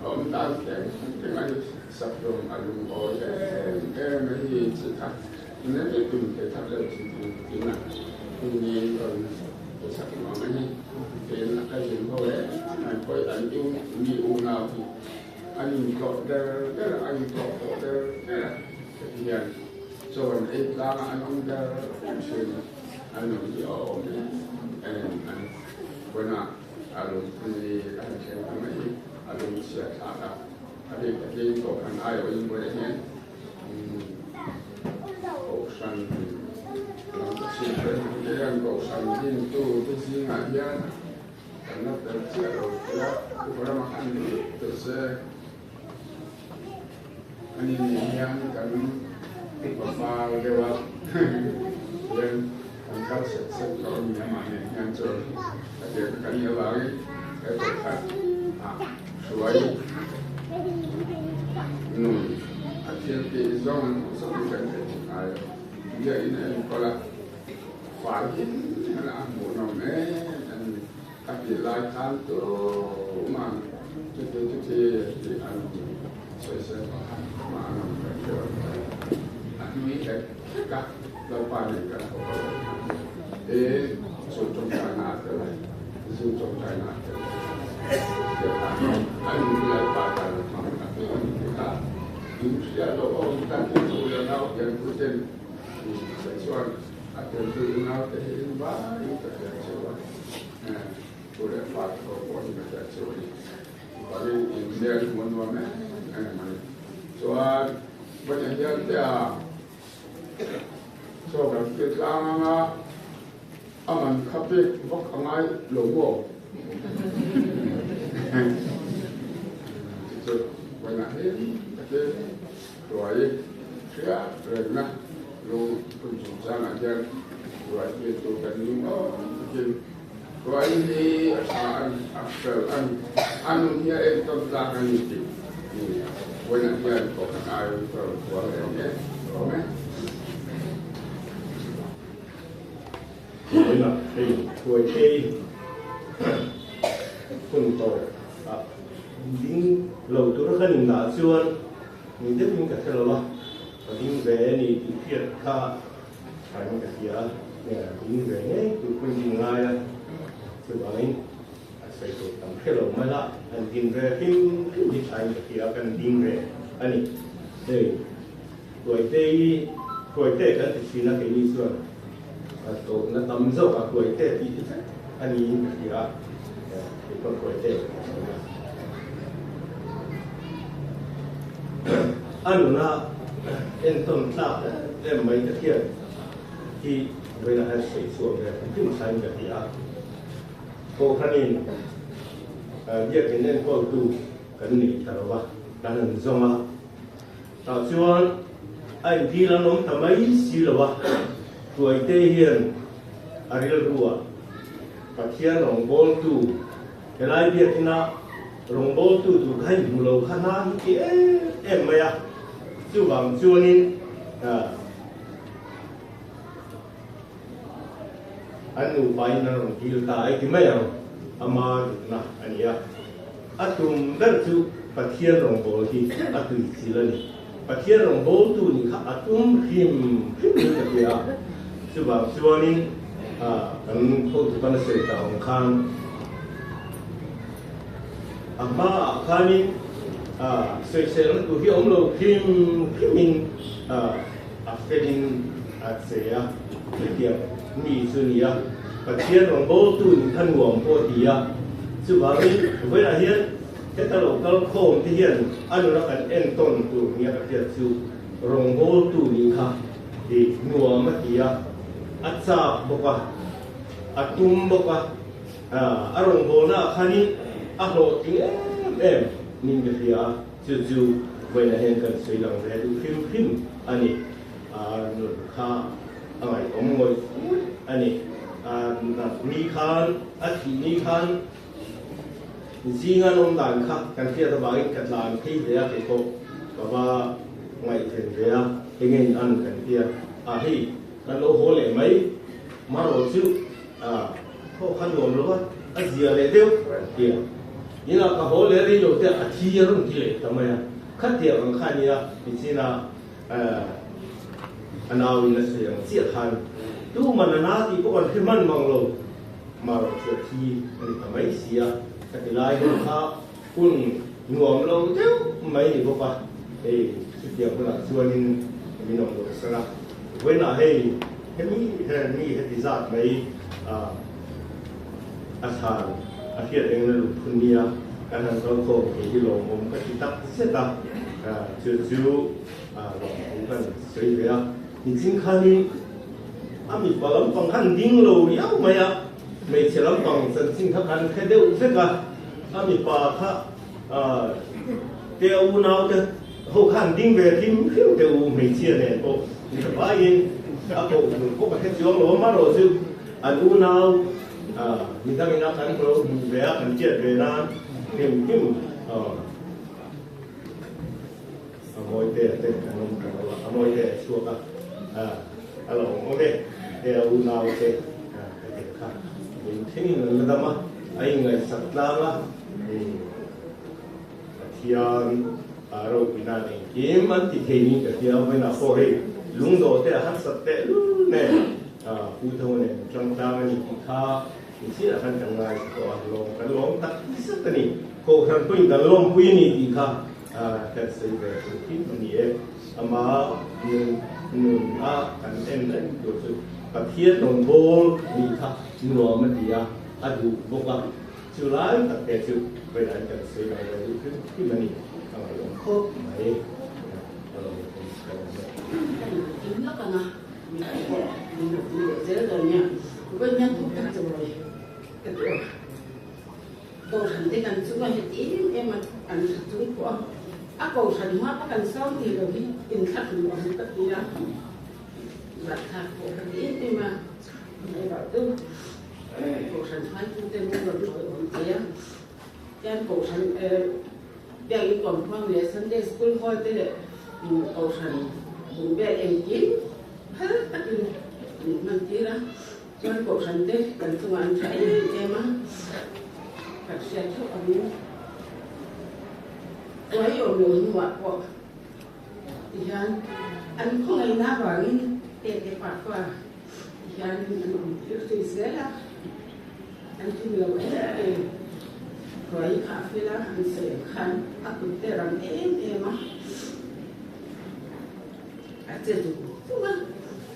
a awm dan thleng thleng a ni. Saplung a lungawi em em a hi chi kha. Nen i tum thei thak deuh thin thung tin a, ni rawn ti chak nuam a ni. Tin a zin ho e, an pawi an u mi unau hi an intlawh der der a, an intlawh pawh der der a, heti hian chaw an ei tlang a, an awm der der thin a, an awm hi a awm em em a ni. Vawiinah a lungpui a han thleng ta mai hi a lungchhia thlak a, a bik takin Kohhran aiawhin vawiinah hian Kohhran Chhimphrehian Kohhran dintu te zingah hian kan la tel chiah lo thei a, upa rama khan ni teh se a ni nen hian kan upa fal deuh a hian kan kal sek sek tawh a ni amah nen hian chuan ka tirh ka nih avangin he Kohhran ah hruai Nun a thil tih zawng zawng kan theih thin ngai lo. Biakinn a enkawl a, fai him hmel a hmuhnawm em em a ni. A tih lai khan tuman chuti chuti tih an sawisel pah a, mah an awm kan hre lo thei. A hnui hlek hlek a, Lalpa nen kan thawk a lo e, chu tawngtaina a tel a, zu tawngtaina a tel a. A nu hi Lalpa tan a hmang a tih a ni thei a, in hria lo awm tan hi chu la nau pian tu ten kei chuan a tel tu i nau te hi in vai in ka hria cheu a, tu leh fa te ho pawh hi ka hria cheu a ni. Chuvangin in hmel hmuh nuam em em a ni. Chuan vawiin hian te a chaw kan hriat tlang anga a man kha pek vak a ngai lo maw? Chu chu vawiinah hlim takin ruai hriat rengna lung hun chungchangah hian ruai tir tur kan lung awm takin ruai hi a tha a ni, a fel a ni, a nun hi a entawn tlak a ni tih vawiinah hian kohhran aiin ka rawn puang leh ang e, lawm e. Vawiinah hei Thuaitei hun tawp ah ding lo tura kan indah chuan ni deuhin ka hre lo a, ka ding ve a ni tih hriat kha thain ka hria a, ding ve ngei tur pawhin ka inngai a, chuvangin a sawi tur tam hre lo mai la, an din ve hrim hrim hi thain ka hria a, kan ding ve a ni. Hei Tuaitei, Tuaite kan ti thin a keini chuan a tawhna tam zawk a Tuaite tih hi vek a niin ka hria a, kei pawh Tuaite ka ti thin a. A nuna entawn tlak em em mai ka hriat hi vawiinah hian sawi chhuah ve hrim hrim thlain ka ti a. Kohhranin biakin enkawltu kan nei ta lo va, kan han zawng a. Tah chuan a inthil an awm ta mai si lo a, Tuaite hian a rilruah Pathian rawngbawltu helai biakina rawngbawltu tur kha inhmu lo kha hna hi ti em em mai a, chuvang chuanin an nupain an rawn dil ta ai ti mai ang, ama dikna a ni a. A tum ber chu Pathian rawngbâwl hi a tui chil a ni. Pathian rawngbâwltu nih kha a tum hrim hrim in ka hria a. Chuvang chuanin kan hotupan a sawi ta ang khan a hmaah khanin sawiselna tur hi a awm lo hrim hrimin a felin a che a, chutiang mi chu ni a, Pathian rawngbawltu nih kha nuam pawh a ti a. Chuvangin vawiinah hian heta lo kal khawm te hian a nuna kan entawn tur nia ka hriat chu rawngbawltu nih kha i nuam a ti a, a chak bawk a, a tum bawk a, a rawngbawlnaah khanin a hlawhtling em em niin ka hria a. Chu chu vawiinah hian kan sawi lang ve duh hrim hrim a ni. Nun kha a ngaihawm ngawih ngawih a ni. Ni khan, a thih ni khan zinga nawm dan kha kan hriat avangin ka tlan phei ve a, kei pawh ka va ngaihven ve a, enge in an kan ti a, a hei kan lo haw leh mai, marawh chu A thaw kha nuam lo a, a zia leh deuh ti a. Inah ka haw leh rei lo te a thi a rawn ti leh ta mai a. Khatiang ang kha a nia, nichin a a nau in a sawi ang chiah khan tuman a na tih pawh kan hre hman mang lo. Marawh chu a thi a ni ta mai si a, khati lai hun kha hun nuam lo deuh mai ni bawk a. Hei chutiang hunah chuanin min awm lo san a. Vawiinah hei hemi he mi heti zat mai a chhan a hriat engna lut phun nia kan han kal khawm thei hi lawmawm ka ti tak zet a, chu chu lawmawm kan sawi ve a. Nichin khanin a mipa lampang khan ding lo riau mai a, hmeichhe lampang chanchin kha kan hre deuh vek a, a mipa kha Te a unau te ho khan ding ve hrim hrim te u hmeichhia nen pawh ni ta vaiin a koh tur pawh ka hre chuang lo a, marawh chu an unau midang ina kan lo hmuh ve a kan tiat ve nan hrim hrim a mawi te te an awm ta lo a, a mawi te a chhuak a a lo awm awm e, te a unau te ka tel kha in thlengin an la dam a, a inngaihsak tlang a. Pathian ropui nan engkim an ti thei niin ka hria a, vawiinah pawh hei lungdawh te a harsat teh lul nen Pu Tho nen tang tlang a ni tih kha inchhirah khan kan ngai tawh a, lawm kan lawm tak zet a ni. Kohhran pawhin kan lawmpui a ni tih kha kan sawi ve thei hrim a ni e. Ama nun a kan en reng tur chu Pathian rawngbâwl nih kha nuam a ti a, a duh bawk a. Chu lai tak te chu vawiin kan sawi ngai lo duh hrim hrim a ni, a ngaihawm khawp mai. Ka lo ka lo zawk. Kan in lak ang a, mi te pawh min lo pui leh zel dawn nia, vawiin hian thuk tak chu rawi ka ti aw. Kohhran te kan chunga heti em em a an tha chung pawh a, a kohhran hma pa kan sawm thei lo hi inthlahrun awm ka ti a, zahthlak pawh ka ti em em a, amaherawhchu kohhran hruaitute min rawn tawiawm thei a, tian kohhran biakin kawmkhuang leh Sunday School hall te leh kohhran bungbel engkim phal takin min hman tir a. Chuan kohhran te kan chungah an tha em em a, kan hriat theuh angin tuai awm lo hnuah pawh tihian an khawngaihna avangin tete pafa tihian an awm tir zui zel a, an tum lo em em. Tuai kha a fel a, an sawi ang khan a kut te rang em em a, a che zung zung a,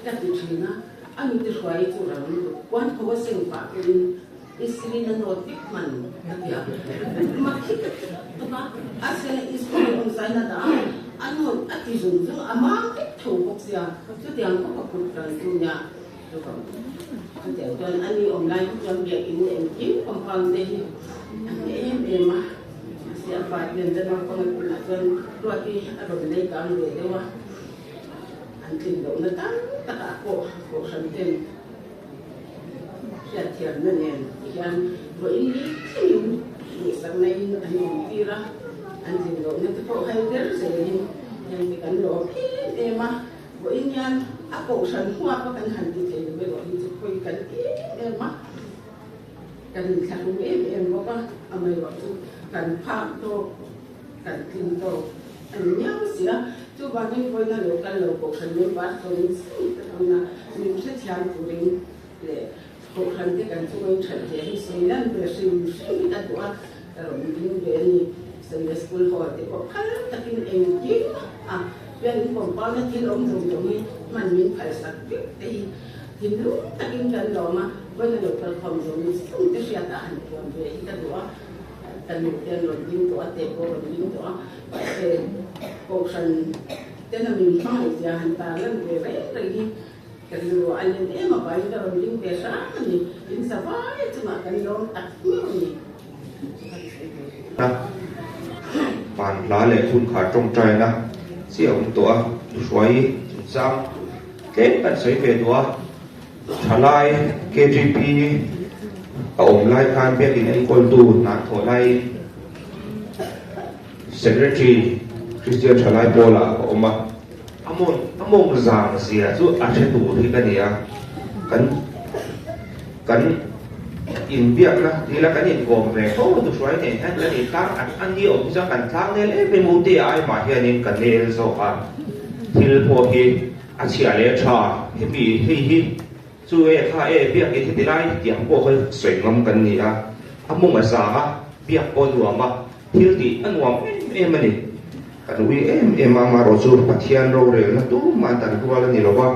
ka ti thin a. A nute hruai chu rang lutuk puan tho a seng pah pawhin Isri na nawt vek hman a ti a. Makhi tuk a, a se Isri awm zai na dah a, a nawt a ti zung zung a, a mang vek tho bawk sia, chutiang khawp a kut ran chu nia chutiang chuan a ni awm lai hi chuan biakin engkim compound te hi a hne em em a, mahse a fate nen te naupang a tunah chuan Ruati a rawn lei kang ve deuh a. An tlin lohna tam takah pawh kohhran ten hriatthiamna nen ti hian vawiin ni thlengin ngaihsakna in an awm tir a, an tlin lohna te pawh hai der zelin heng te kan lawm em em a, vawiin hian a kohhran huapa kan han ti thei lo erawh hi chu khawi kan ti em em a, kan inthlahrung em em bawk a, amaherawh chu kan phak tawk. Kan tlin tawk a ni miau si a, chuvangin vawiina lo kal lo kohhran member chuan sum tak ang a, min hrethiam turin leh kohhran te kan chunga in that ve hi sawi lan ve hrim hrim hi ka duh a, ka rawn ding ve a ni. Sunday School hall te pawh phal takin engkim a pian in compound a thil awm zawng zawng hi hman min phalsak vek te hi thinlung takin kan lawm a, vawiina lo kal khawm zawng sum te hriatah han puan ve hi ka duh a. Ka nu te an rawn ding tawh a, te pawh a rawn ding tawh a, mahse kohhran tena min hmangaih zia han tar lan ve reng reng hi ka rilru a len em avangin ka rawn ding ve hram a ni. In za vai chungah kan lawm tak hmiau a ni. Na, van hla leh hunkhar tawngtaina chiah a awm tawh a, Duhruai chungchang tlem kan sawi ve duh a. Thalai KGP a awm lai khan biakin enkawltu hna thawh laiin Secretary Christian Thalai Pawlah a awm a, a mawng a mawng zang zia chu a hre tur hi ka ni a, kan kan inbiakna tila kan inkawm ve fo tu hruai nen hian kan intlang an an ni awm hi chuan kan tlang nel em em u tia ai mah hianin ka nel zawk a, thil pawh hi A chhia leh a tha, hemi hei hi chu e kha e biak in heti lai tiang pawh kha sawi ngam kan ni a, a mawng a zang a, biak pawh a nuam a, thil tih a nuam em em a ni. Kan ui em em a, amaherawh chu Pathian rorelna tumah dan rual a ni lo va,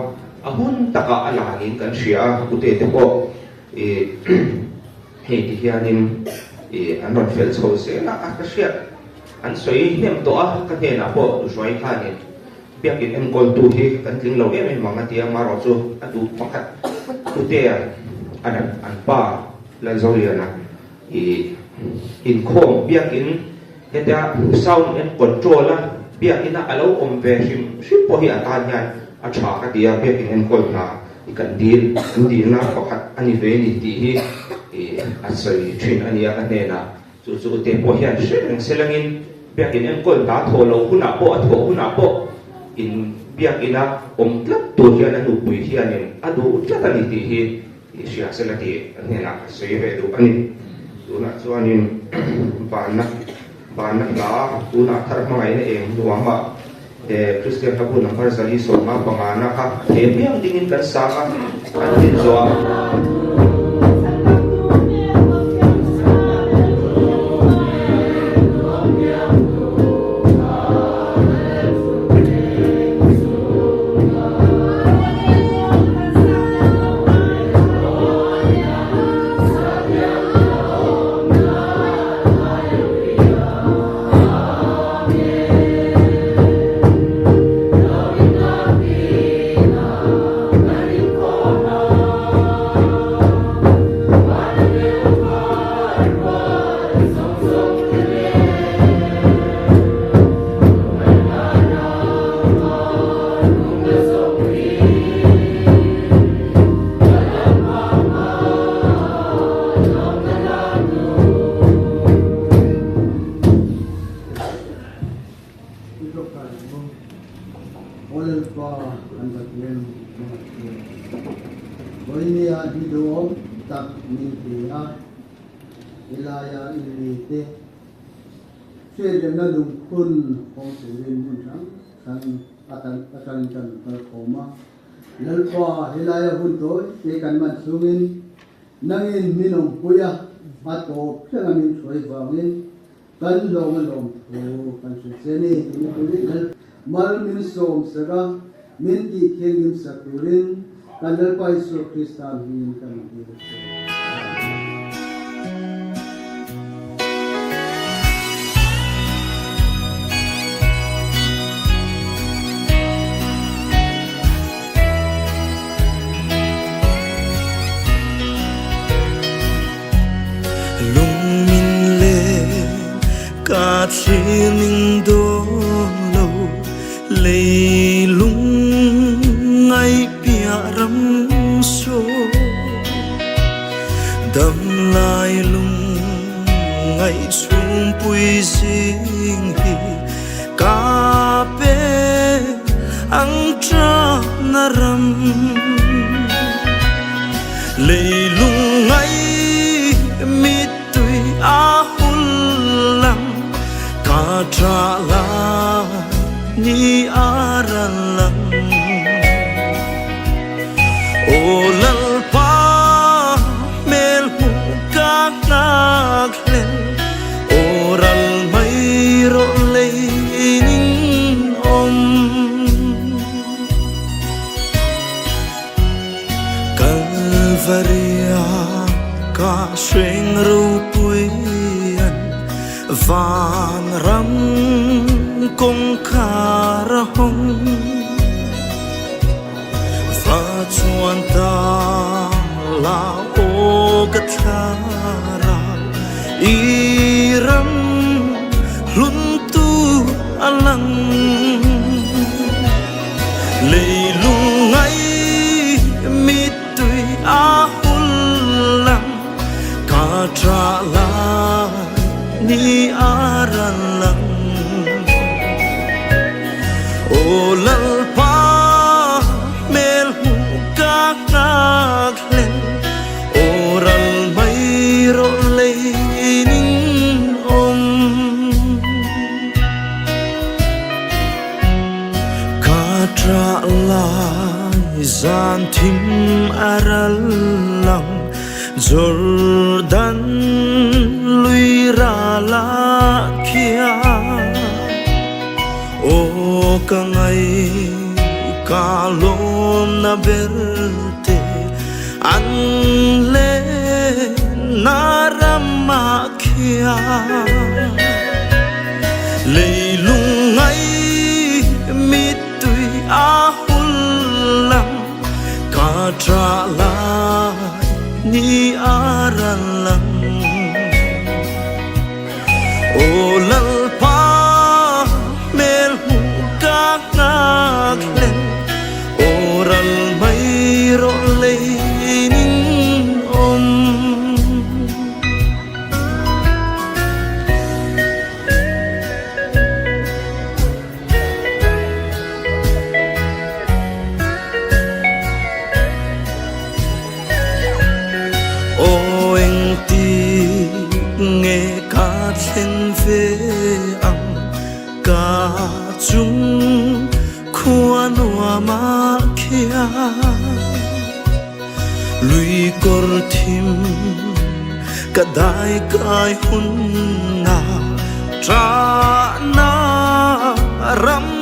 a hun takah a lanin kan hria a, ute te pawh ih hei ti hianin ih an rawn fel chho zel a, a ka hriat an sawi hnem tawh a, ka hnenah pawh Duhruai khanin Biakin enkawltu hi kan tling lo em em ang a ti a, marawh chu a duh pakhat Putea an an pa Lalzoliana i inkhawm biakin hetia sound and control a biakina a lo awm ve hrim hrim pawh hi a tan hian a tha ka ti a, biakin enkawl hna i kan dil kan dilna pakhat a ni ve ni tih hi i a sawi thin a nia ka hnenah. Chu chu te pawh hian hre reng se langin biakin enkawl hna thawh loh hunah pawh a thawh hunah pawh in biakina awm tlat tur hian a nupui hianin a duh tlat a ni tih hi i hria se la tih a hnenah ka sawi ve duh a ni. Tunah chuanin banna banna hla tunah thar hmangaihna eng nuamah he Kristian hla bu number 455 na kha a thei apiang dingin kan sang a, kan din zawh a. Helaia inlite hriatremna lungphun hawng turin hmun hrang hrang atangin kan kal khawm a. Lalpa, helaia hun tawi te kan man chhungin nangin min awmpui a, a tawp thlenga min hruai vangin kan hlawm a lawm thu kan hrilh che ni. Mal min sawm sak a, min tih thianghlim sak turin kan Lalpa Isua Krista hmingin kan dil che. Amen. Lungmin le ka thlir ning dawn lo leilung ngaih piah ram saw dam lai lung ngaih chhungpui zing hi ka pe ang tana ram leilung ngaih mittui a hul lang ka tha lai ni a ral lang Aw Lalpa hmel hmuh ka nghak hlel Aw ral mai rawh lei ning awm Kalvaria ka hreng ropuian vanram kawngkhar a hawng. Va chuan ta la aw ka thlarau i ram hlun tu a lang. Leilung ngai mittui a hul lang ka tha lai ni a ral lang. Aw Lalpa hmel hmuh ka nghak hlel aw ral mai rawh lei ning awm. Ka ṭah lai zan thim a ral lang Jordan lui ral ah khian Aw ka ngai ka lawm na ber te an len na ram ah khian Leilung ngai mittui a hul lang ka ṭah lai ni a ral lang. Aw Lalpa hmel hmuh ka nghak hlel Aw ral mai rawh lei ning awm. Aw engtik nge ka thlen ve ang ka chung khua nuam ah khian lui kawr thim ka dai kai hun ah ṭahna ram.